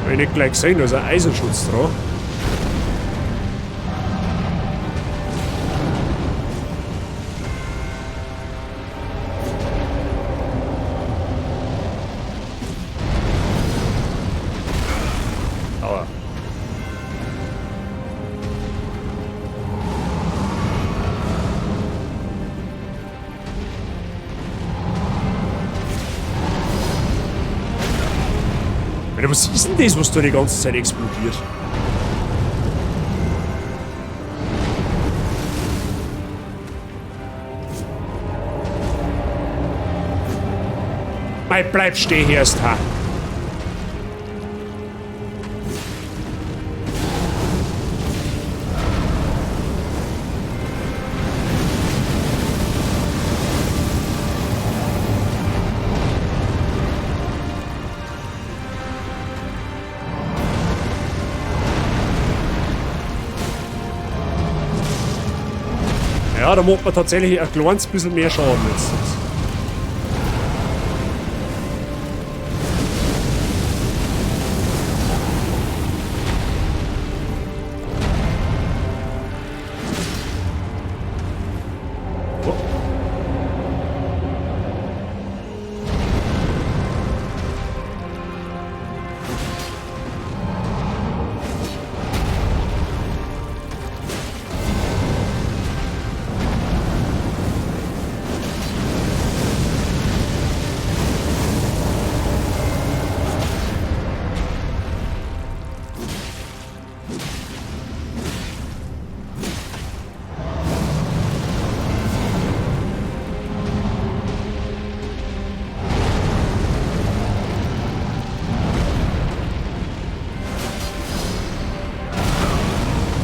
Hab ich nicht gleich gesehen, da ist ein Eisenschutz drauf. Aua. Alter, was ist denn das, was da die ganze Zeit explodiert? Mei, bleib stehen erst, ha. Ja, da macht man tatsächlich ein kleines bisschen mehr Schaden jetzt.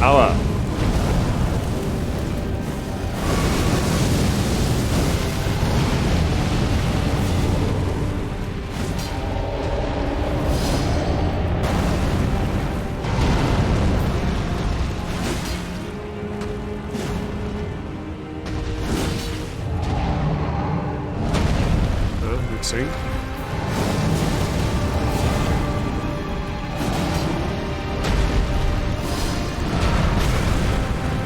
Aua. Ja, nicht gesehen.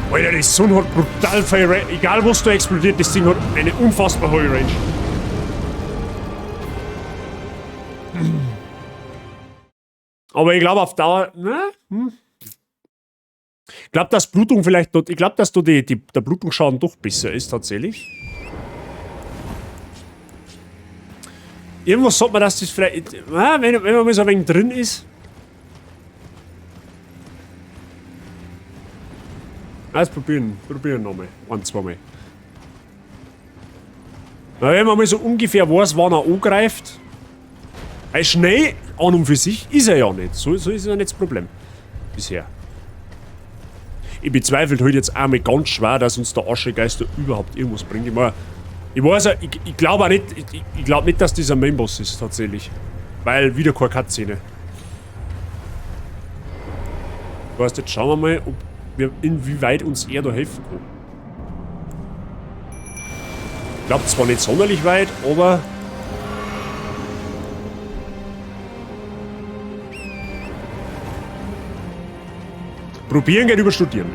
Alter, die Sonne hat brutal viel Range. Egal was da explodiert, das Ding hat eine unfassbar hohe Range. Aber ich glaube auf Dauer. Ne? Hm. Ich glaube, dass Blutung vielleicht dort. Ich glaube, dass da der Blutungsschaden doch besser ist, tatsächlich. Irgendwas sagt man, dass das vielleicht. Na, wenn man mal so ein wenig drin ist. Also probieren nochmal. Ein, zweimal. Na, wenn man mal so ungefähr weiß, wann er angreift. Weil schnell an und für sich ist er ja nicht. So ist ja nicht das Problem. Bisher. Ich bezweifle halt jetzt einmal ganz schwer, dass uns der Aschegeister überhaupt irgendwas bringt. Ich meine, ich weiß ja, ich glaube auch nicht, ich glaube nicht, dass das ein Mainboss ist, tatsächlich. Weil wieder keine Cutscene. Weißt, jetzt schauen wir mal, ob wir, inwieweit uns er da helfen kann. Ich glaube zwar nicht sonderlich weit, aber... Probieren geht über Studieren.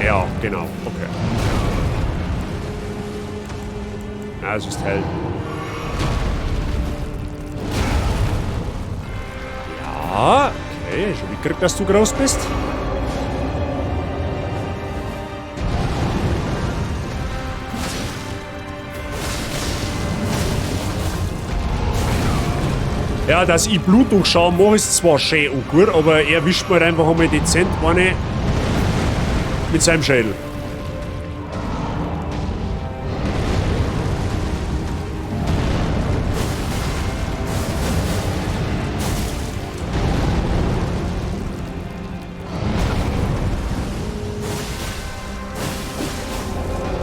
Ja, genau. Okay. Ja, es ist hell. Ja, okay. Schon mitgekriegt, dass du groß bist. Ja, dass ich Blutungsschaden mache, ist zwar schön und gut, aber er wischt mir halt einfach einmal dezent eine mit seinem Schädel.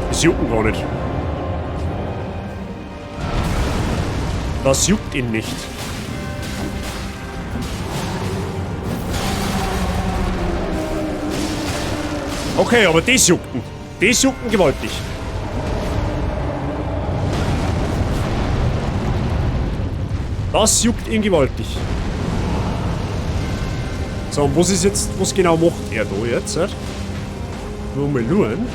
Das juckt gar nicht. Das juckt ihn nicht. Okay, aber das juckt ihn. Das juckt ihn gewaltig. Das juckt ihn gewaltig. So, und was ist jetzt, was genau macht er da jetzt? Nur mal schauen.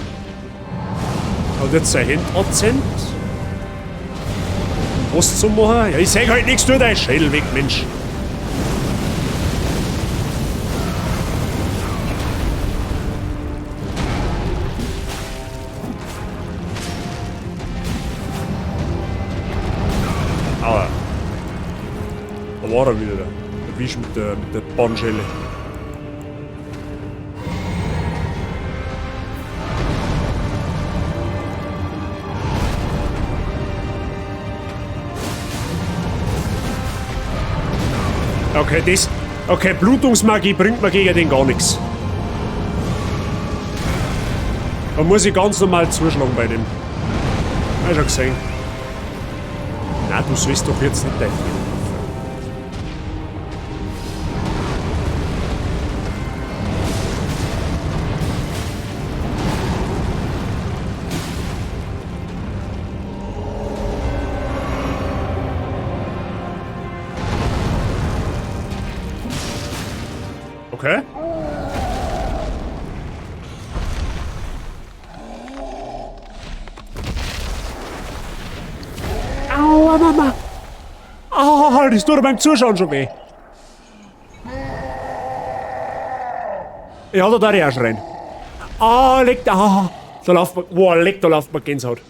Hat jetzt sein Hand abzähnt. Was zu machen? Ja, ich sag halt nichts, nur dein Schädel weg, Mensch. war er wieder, der Wisch mit der Bandschelle. Okay, das... Okay, Blutungsmagie bringt mir gegen den gar nichts. Da muss ich ganz normal zuschlagen bei dem. Hab ich schon gesehen. Na, du sollst doch jetzt nicht dein. Okay. Aua, Mama. Ah, das tut beim Zuschauen schon weh. Ja, da darf ich auch schreien. Ah, leck, ah, da läuft man, boah, leck, da läuft man Gänsehaut.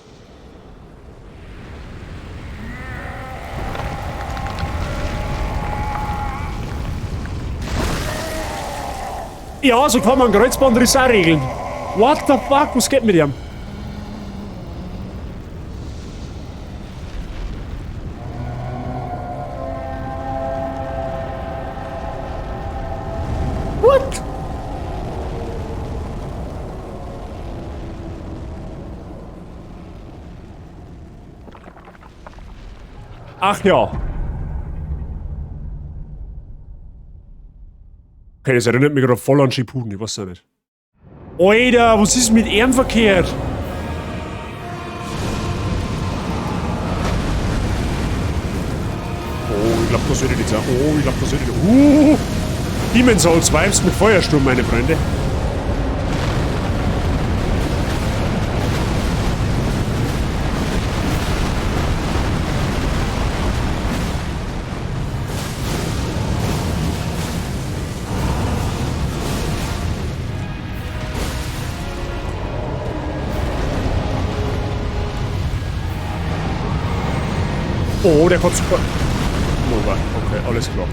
Ja, so kann man einen Kreuzbandriss auch regeln. What the fuck, was geht mit ihm? What? Ach ja. Okay, das erinnert mich gerade voll an Shippuden, ich weiß ja nicht. Alter, was ist mit ihm verkehrt? Oh, ich glaub, das würde ich nicht sagen. Oh, ich glaub, das würde ich nicht. Demon's Souls Vibes mit Feuersturm, meine Freunde. Oh, der kommt super. Nova, okay, alles klar.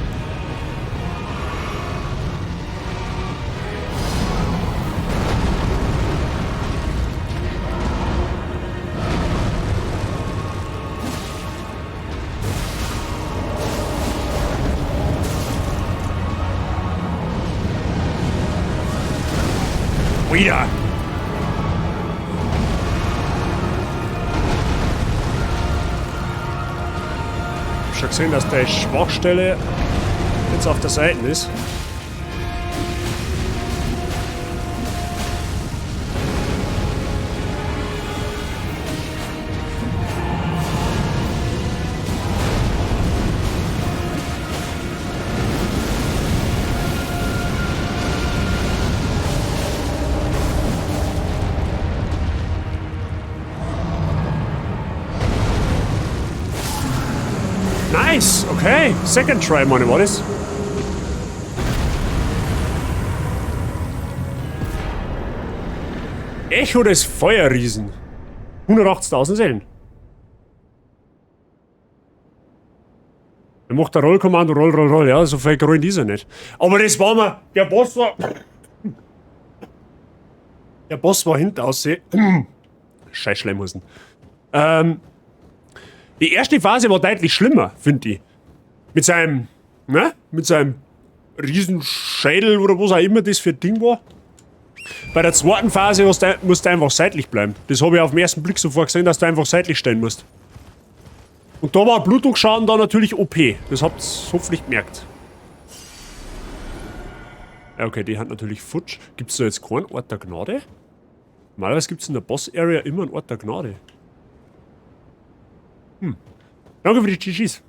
Wieder. Schon gesehen, dass die Schwachstelle jetzt auf der Seite ist. Nice! Okay, second try, meine war das? Echo des Feuerriesen. 180.000 Seelen. Er macht der Rollkommando, Roll, Roll, Roll. Ja, so viel grün ist er nicht. Aber das war mir. Der Boss war. Der Boss war hinten aussehen. Scheiß Schleimhosen. Die erste Phase war deutlich schlimmer, finde ich. Mit seinem, ne? Mit seinem Riesenschädel oder was auch immer das für ein Ding war. Bei der zweiten Phase musst du einfach seitlich bleiben. Das habe ich auf den ersten Blick sofort gesehen, dass du einfach seitlich stehen musst. Und da war Blutungsschaden da natürlich OP. Das habt ihr hoffentlich gemerkt. Ja, okay, die hat natürlich futsch. Gibt's da jetzt keinen Ort der Gnade? Normalerweise gibt's in der Boss-Area immer einen Ort der Gnade. Danke für die GGs.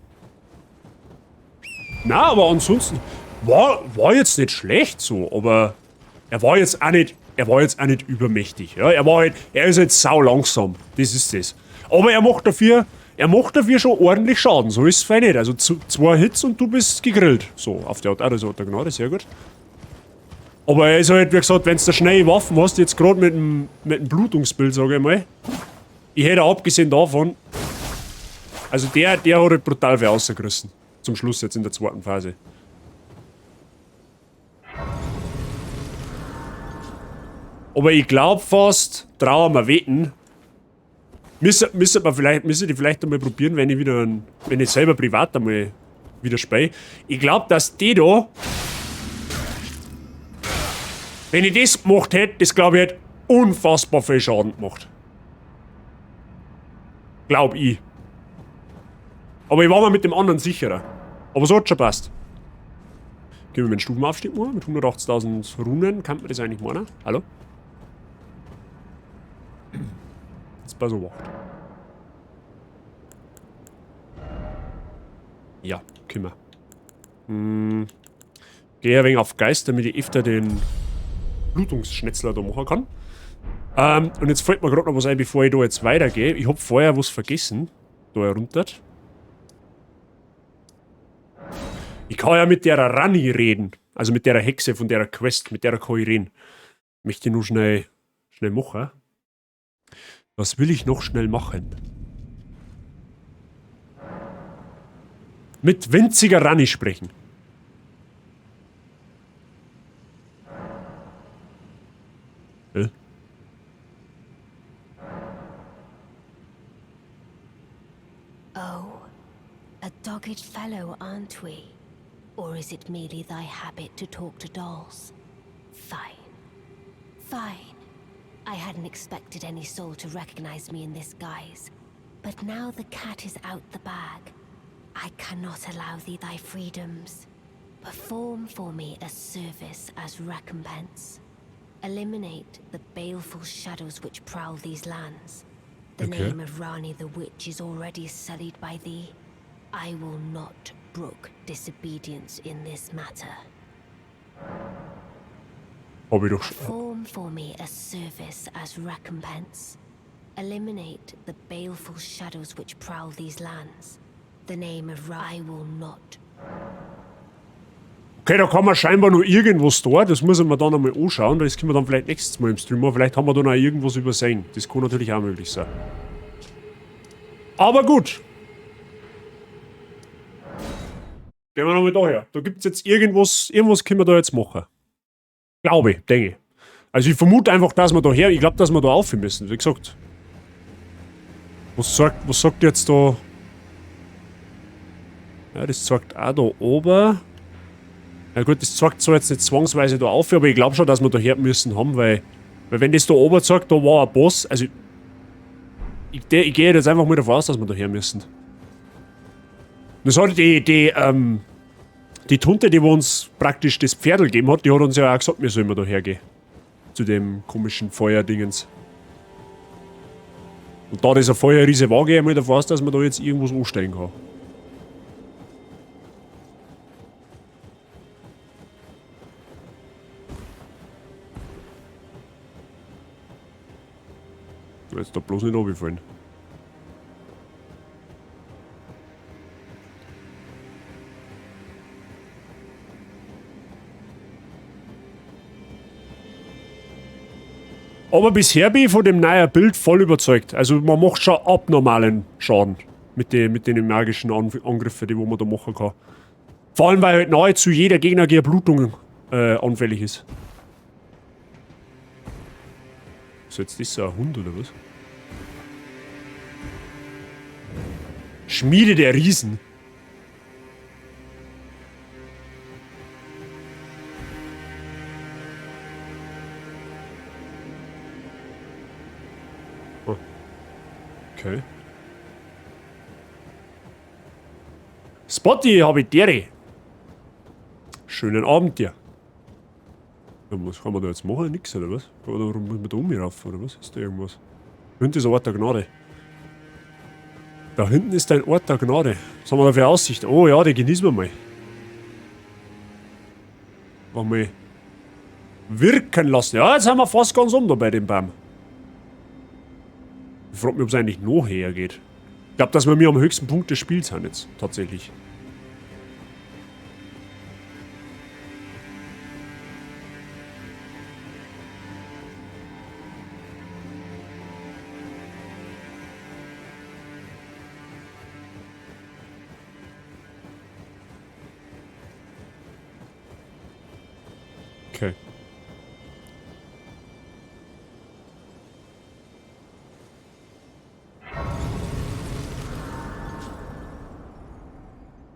Na, aber ansonsten war jetzt nicht schlecht so, aber er war jetzt auch nicht, er war jetzt auch nicht übermächtig. Ja, er war halt, er ist halt sau langsam. Das ist das. Aber er macht dafür schon ordentlich Schaden. So ist es fein nicht. Also 2 Hits und du bist gegrillt. So, auf der Art, auch das Ort der Gnade, sehr gut. Aber er ist halt, wie gesagt, wenn du da schnelle Waffen hast, jetzt gerade mit dem Blutungsbild, sag ich mal. Ich hätte abgesehen davon. Also der hat halt brutal viel rausgerissen. Zum Schluss jetzt in der zweiten Phase. Aber ich glaube fast, trauen wir wetten. Müssen wir vielleicht, müssen die vielleicht einmal probieren, wenn ich wieder, wenn ich selber privat einmal wieder spiele. Ich glaube, dass die da, wenn ich das gemacht hätte, das glaube ich hätte unfassbar viel Schaden gemacht. Glaub ich. Aber ich war mir mit dem anderen sicherer. Aber so hat schon passt. Gehen wir mit dem Stufenaufstieg machen. Mit 180.000 Runen kann man das eigentlich machen. Hallo? Jetzt bei so wacht. Ja, können wir. Geh ein wenig auf Geist, damit ich öfter den Blutungsschnetzler da machen kann. Und jetzt fällt mir gerade noch was ein, bevor ich da jetzt weitergehe. Ich hab vorher was vergessen. Da herunter. Ich kann ja mit der Ranni reden. Also mit der Hexe von der Quest, mit der kann ich reden. Möchte ich nur schnell machen. Was will ich noch schnell machen? Mit winziger Ranni sprechen. Oh, a dogged fellow, aren't we? Or is it merely thy habit to talk to dolls? Fine. Fine. I hadn't expected any soul to recognize me in this guise. But now the cat is out the bag. I cannot allow thee thy freedoms. Perform for me a service as recompense. Eliminate the baleful shadows which prowl these lands. The name of Rani the Witch is already sullied by thee. I will not brook disobedience in this matter. Hab ich doch schon. Perform for me a service as recompense. Eliminate the baleful shadows which prowl these lands. The name of I will not. Okay, da kann man scheinbar noch irgendwas da. Das muss ich mir dann einmal anschauen. Das können wir dann vielleicht nächstes Mal im Stream machen. Vielleicht haben wir da noch irgendwas übersehen. Das kann natürlich auch möglich sein. Aber gut. Gehen wir nochmal daher. Da gibt's jetzt irgendwas. Irgendwas können wir da jetzt machen. Glaube ich, denke ich. Also ich vermute einfach, dass wir da her. Ich glaube, dass wir da auf müssen. Wie gesagt. Was sagt jetzt da? Ja, das zeigt auch da oben. Ja gut, das zeigt zwar jetzt nicht zwangsweise da auf, aber ich glaube schon, dass wir da her müssen haben, weil wenn das da oben zeigt, da war ein Boss, also ich gehe jetzt einfach mal davon aus, dass wir da her müssen. Das hat die Tunte, die uns praktisch das Pferdl gegeben hat, die hat uns ja auch gesagt, wir sollen da hergehen. Zu dem komischen Feuerdingens. Und da das ein Feuerriese war, gehe ich mal davon aus, dass man da jetzt irgendwas anstellen kann. Jetzt da bloß nicht runterfallen. Aber bisher bin ich von dem neuen Bild voll überzeugt. Also man macht schon abnormalen Schaden mit den magischen Angriffen, die wo man da machen kann. Vor allem, weil halt nahezu jeder Gegner gegen Blutung anfällig ist. Ist jetzt das so ein Hund oder was? Schmiede der Riesen. Oh. Okay. Spotty, hab ich dir. Schönen Abend dir. Ja, was kann man da jetzt machen? Nix, oder was? Oder warum muss man da um mich rauf, oder was? Ist da irgendwas? Da hinten ist ein Ort der Gnade. Da hinten ist ein Ort der Gnade. Was haben wir da für Aussicht? Oh ja, die genießen wir mal. Mal wirken lassen. Ja, jetzt sind wir fast ganz um da bei dem Baum. Ich frag mich, ob es eigentlich noch höher geht. Ich glaube, dass wir mir am höchsten Punkt des Spiels sind jetzt, tatsächlich.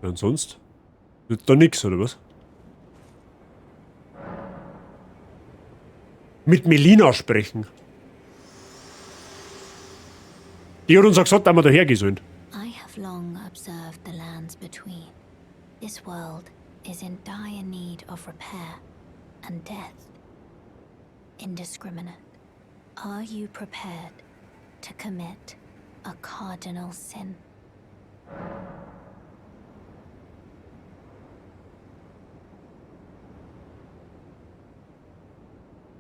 Ja, und sonst? Wird da nix, oder was? Mit Melina sprechen. Die hat uns auch gesagt, dass wir da hergehen sollen. I have long observed the lands between. This world is in dire need of repair and death. Indiscriminate. Are you prepared to commit a cardinal sin?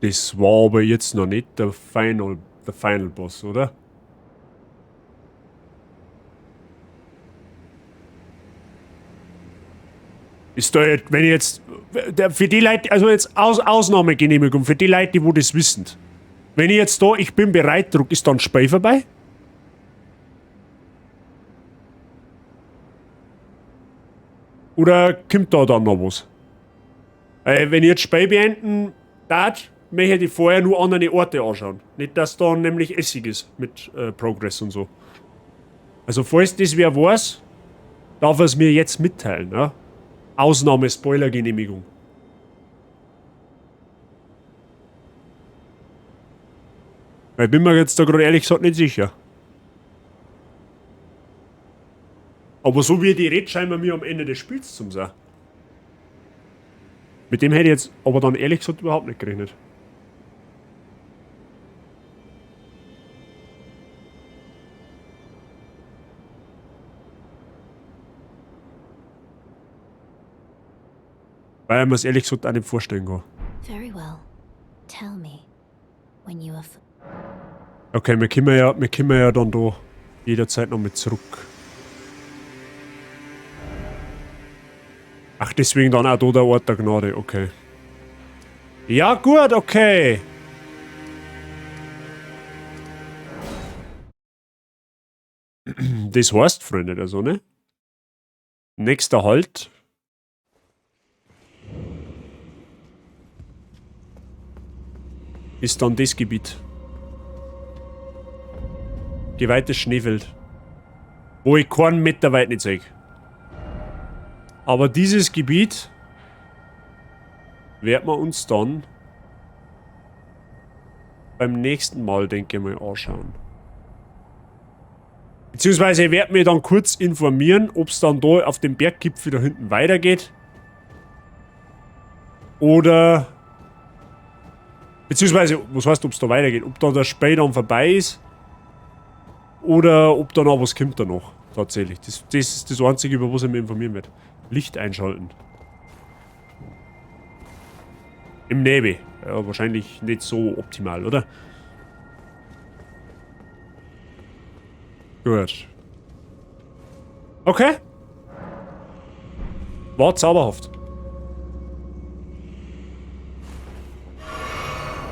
Das war aber jetzt noch nicht der Final Boss, oder? Ist da jetzt, wenn ich jetzt, der, für die Leute, also jetzt Ausnahmegenehmigung, für die Leute, die wo das wissen. Wenn ich jetzt da, ich bin bereit druck, ist dann Spiel vorbei? Oder kommt da dann noch was? Wenn ich jetzt Spiel beenden darf, möchte ich vorher nur andere Orte anschauen. Nicht, dass da nämlich Essig ist mit Progress und so. Also falls das wer weiß, darf er es mir jetzt mitteilen. Ja? Ausnahme-Spoiler-Genehmigung. Weil ich bin mir jetzt da gerade ehrlich gesagt nicht sicher. Aber so wie die redet, scheinen wir mir am Ende des Spiels zum sein. Mit dem hätte ich jetzt aber dann ehrlich gesagt überhaupt nicht gerechnet. Weil ich mir's ehrlich gesagt auch nicht vorstellen kann. Very well. Tell me when you are Okay, wir können ja dann da jederzeit noch mit zurück. Ach, deswegen dann auch da der Ort der Gnade, okay. Ja, gut, okay. Das heißt, Freunde der Sonne. Nächster Halt. Ist dann das Gebiet. Geweihtes Schneefeld. Wo ich keinen Meter weit nicht sehe. Aber dieses Gebiet werden wir uns dann beim nächsten Mal, denke ich mal, anschauen. Beziehungsweise ich werde mich dann kurz informieren, ob's dann da auf dem Berggipfel da hinten weitergeht. Oder... Beziehungsweise, was heißt, ob's da weitergeht? Ob da der Spiel dann vorbei ist. Oder ob da noch was kommt da noch. Tatsächlich. Das ist das Einzige, über was ich mich informieren werde. Licht einschalten. Im Nebel. Ja, wahrscheinlich nicht so optimal, oder? Gut. Okay. War zauberhaft.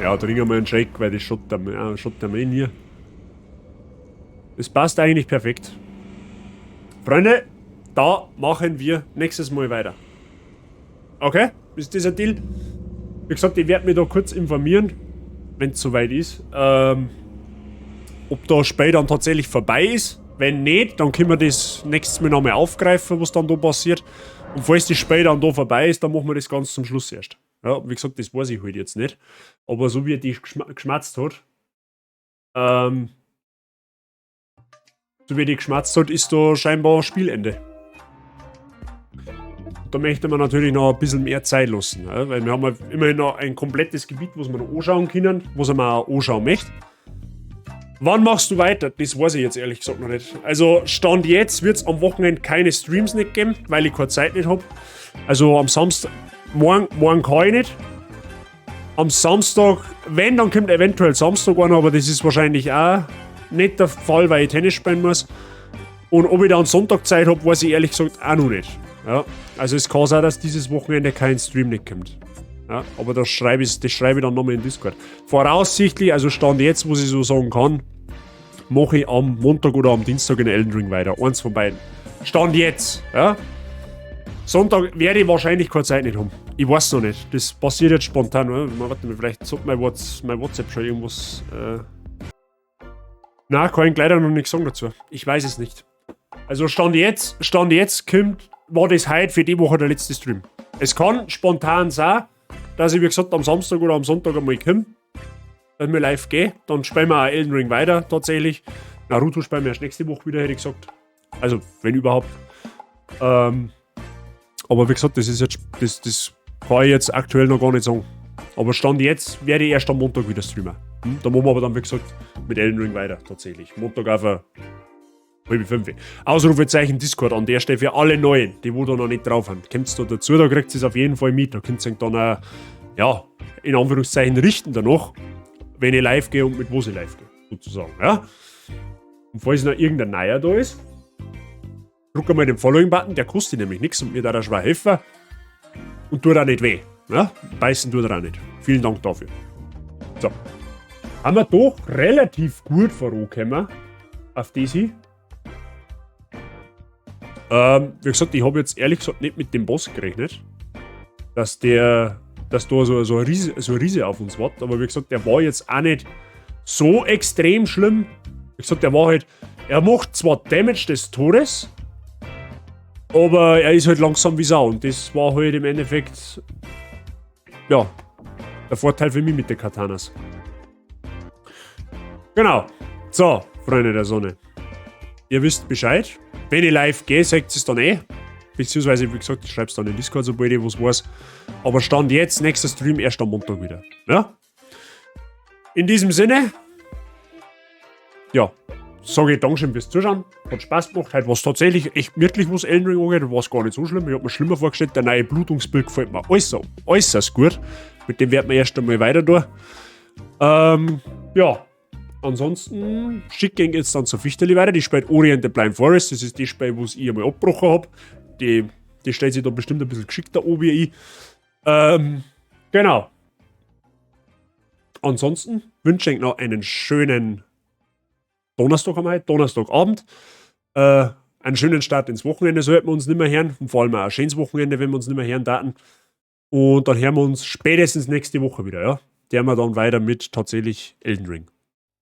Ja, trinken wir einen Shake, weil das schott der Mann hier. Das passt eigentlich perfekt. Freunde, da machen wir nächstes Mal weiter. Okay, ist das ein Deal? Wie gesagt, ich werde mich da kurz informieren, wenn's soweit ist, ob da Spiel dann tatsächlich vorbei ist. Wenn nicht, dann können wir das nächstes Mal nochmal aufgreifen, was dann da passiert. Und falls das Spiel dann da vorbei ist, dann machen wir das ganz zum Schluss erst. Ja, wie gesagt, das weiß ich halt jetzt nicht. Aber so wie er die geschmatzt hat so wie die geschmatzt hat, ist da scheinbar Spielende. Da möchte man natürlich noch ein bisschen mehr Zeit lassen, ja, weil wir haben ja immerhin noch ein komplettes Gebiet, was wir noch anschauen können, was man auch anschauen möchte. Wann machst du weiter? Das weiß ich jetzt ehrlich gesagt noch nicht. Also Stand jetzt wird's am Wochenende keine Streams nicht geben, weil ich keine Zeit nicht hab. Also am Samstag, morgen kann ich nicht. Am Samstag, wenn, dann kommt eventuell Samstag einer, aber das ist wahrscheinlich auch nicht der Fall, weil ich Tennis spielen muss. Und ob ich dann Sonntag Zeit hab, weiß ich ehrlich gesagt auch noch nicht. Ja, also es kann sein, dass dieses Wochenende kein Stream nicht kommt. Ja, aber das schreibe ich dann nochmal in Discord. Voraussichtlich, also Stand jetzt, was ich so sagen kann, mache ich am Montag oder am Dienstag in Elden Ring weiter. Eins von beiden. Stand jetzt. Ja. Sonntag werde ich wahrscheinlich keine Zeit nicht haben. Ich weiß noch nicht. Das passiert jetzt spontan. Oder? Warte mal, vielleicht sollte mein WhatsApp schon irgendwas... Na, kann ich leider noch nichts sagen dazu. Ich weiß es nicht. Also Stand jetzt kommt war das heute für die Woche der letzte Stream. Es kann spontan sein, dass ich, wie gesagt, am Samstag oder am Sonntag einmal komme, dass wir live gehen. Dann spielen wir auch Elden Ring weiter, tatsächlich. Naruto spielen wir erst nächste Woche wieder, hätte ich gesagt. Also, wenn überhaupt. Aber wie gesagt, das ist jetzt, das kann ich jetzt aktuell noch gar nicht sagen. Aber Stand jetzt werde ich erst am Montag wieder streamen. Da machen wir aber dann, wie gesagt, mit Elden Ring weiter, tatsächlich. Montag auf 4:30. Ausrufezeichen Discord an der Stelle für alle Neuen, die wo da noch nicht drauf sind. Kommt da dazu, da kriegt ihr es auf jeden Fall mit. Da könnt ihr dann auch, ja, in Anführungszeichen richten danach, wenn ich live gehe und mit was ich live gehe, sozusagen. Ja? Und falls noch irgendein Neuer da ist, drück einmal den Following-Button, der kostet nämlich nichts und mir da schwer helfen. Und tut auch nicht weh. Ja? Beißen tut er auch nicht. Vielen Dank dafür. So. Haben wir doch relativ gut vorangekommen. Auf das hin. Wie gesagt, ich habe jetzt ehrlich gesagt nicht mit dem Boss gerechnet, dass da so ein Riese auf uns wartet. Aber wie gesagt, der war jetzt auch nicht so extrem schlimm. Wie gesagt, der war halt, er macht zwar Damage des Todes, aber er ist halt langsam wie Sau. Und das war halt im Endeffekt, ja, der Vorteil für mich mit den Katanas. Genau. So, Freunde der Sonne. Ihr wisst Bescheid. Wenn ich live gehe, seht ihr es dann eh. Beziehungsweise, wie gesagt, ich schreibe es dann in Discord, sobald ich was weiß. Aber Stand jetzt, nächster Stream erst am Montag wieder. Ja? In diesem Sinne, ja, sage ich Dankeschön fürs Zuschauen. Hat Spaß gemacht. Heute war es tatsächlich echt gemütlich, was Elden Ring angeht. War es gar nicht so schlimm. Ich habe mir schlimmer vorgestellt. Der neue Blutungsbuild gefällt mir äußerst, äußerst gut. Mit dem werden wir erst einmal weiter tun. Ja, ansonsten schicke ich jetzt dann zur Fichterli weiter. Die spielt Ori and the Blind Forest. Das ist die Spiel, wo ich einmal abgebrochen habe. Die stellt sich da bestimmt ein bisschen geschickter an wie ich. Genau. Ansonsten wünsche ich noch einen schönen Donnerstag haben wir heute, Donnerstagabend. Einen schönen Start ins Wochenende sollten wir uns nicht mehr hören. Und vor allem auch ein schönes Wochenende, wenn wir uns nicht mehr hören daten. Und dann hören wir uns spätestens nächste Woche wieder, ja. Der wir dann weiter mit tatsächlich Elden Ring.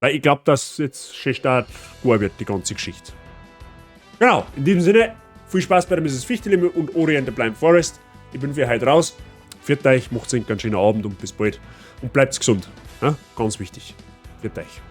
Weil ich glaube, dass jetzt schön Start gut wird, die ganze Geschichte. Genau, in diesem Sinne, viel Spaß bei der Mrs. Fichtelime und Ori and the Blind Forest. Ich bin für heute raus. Pfiat euch, macht's einen ganz schönen Abend und bis bald. Und bleibt gesund. Ja? Ganz wichtig. Pfiat euch.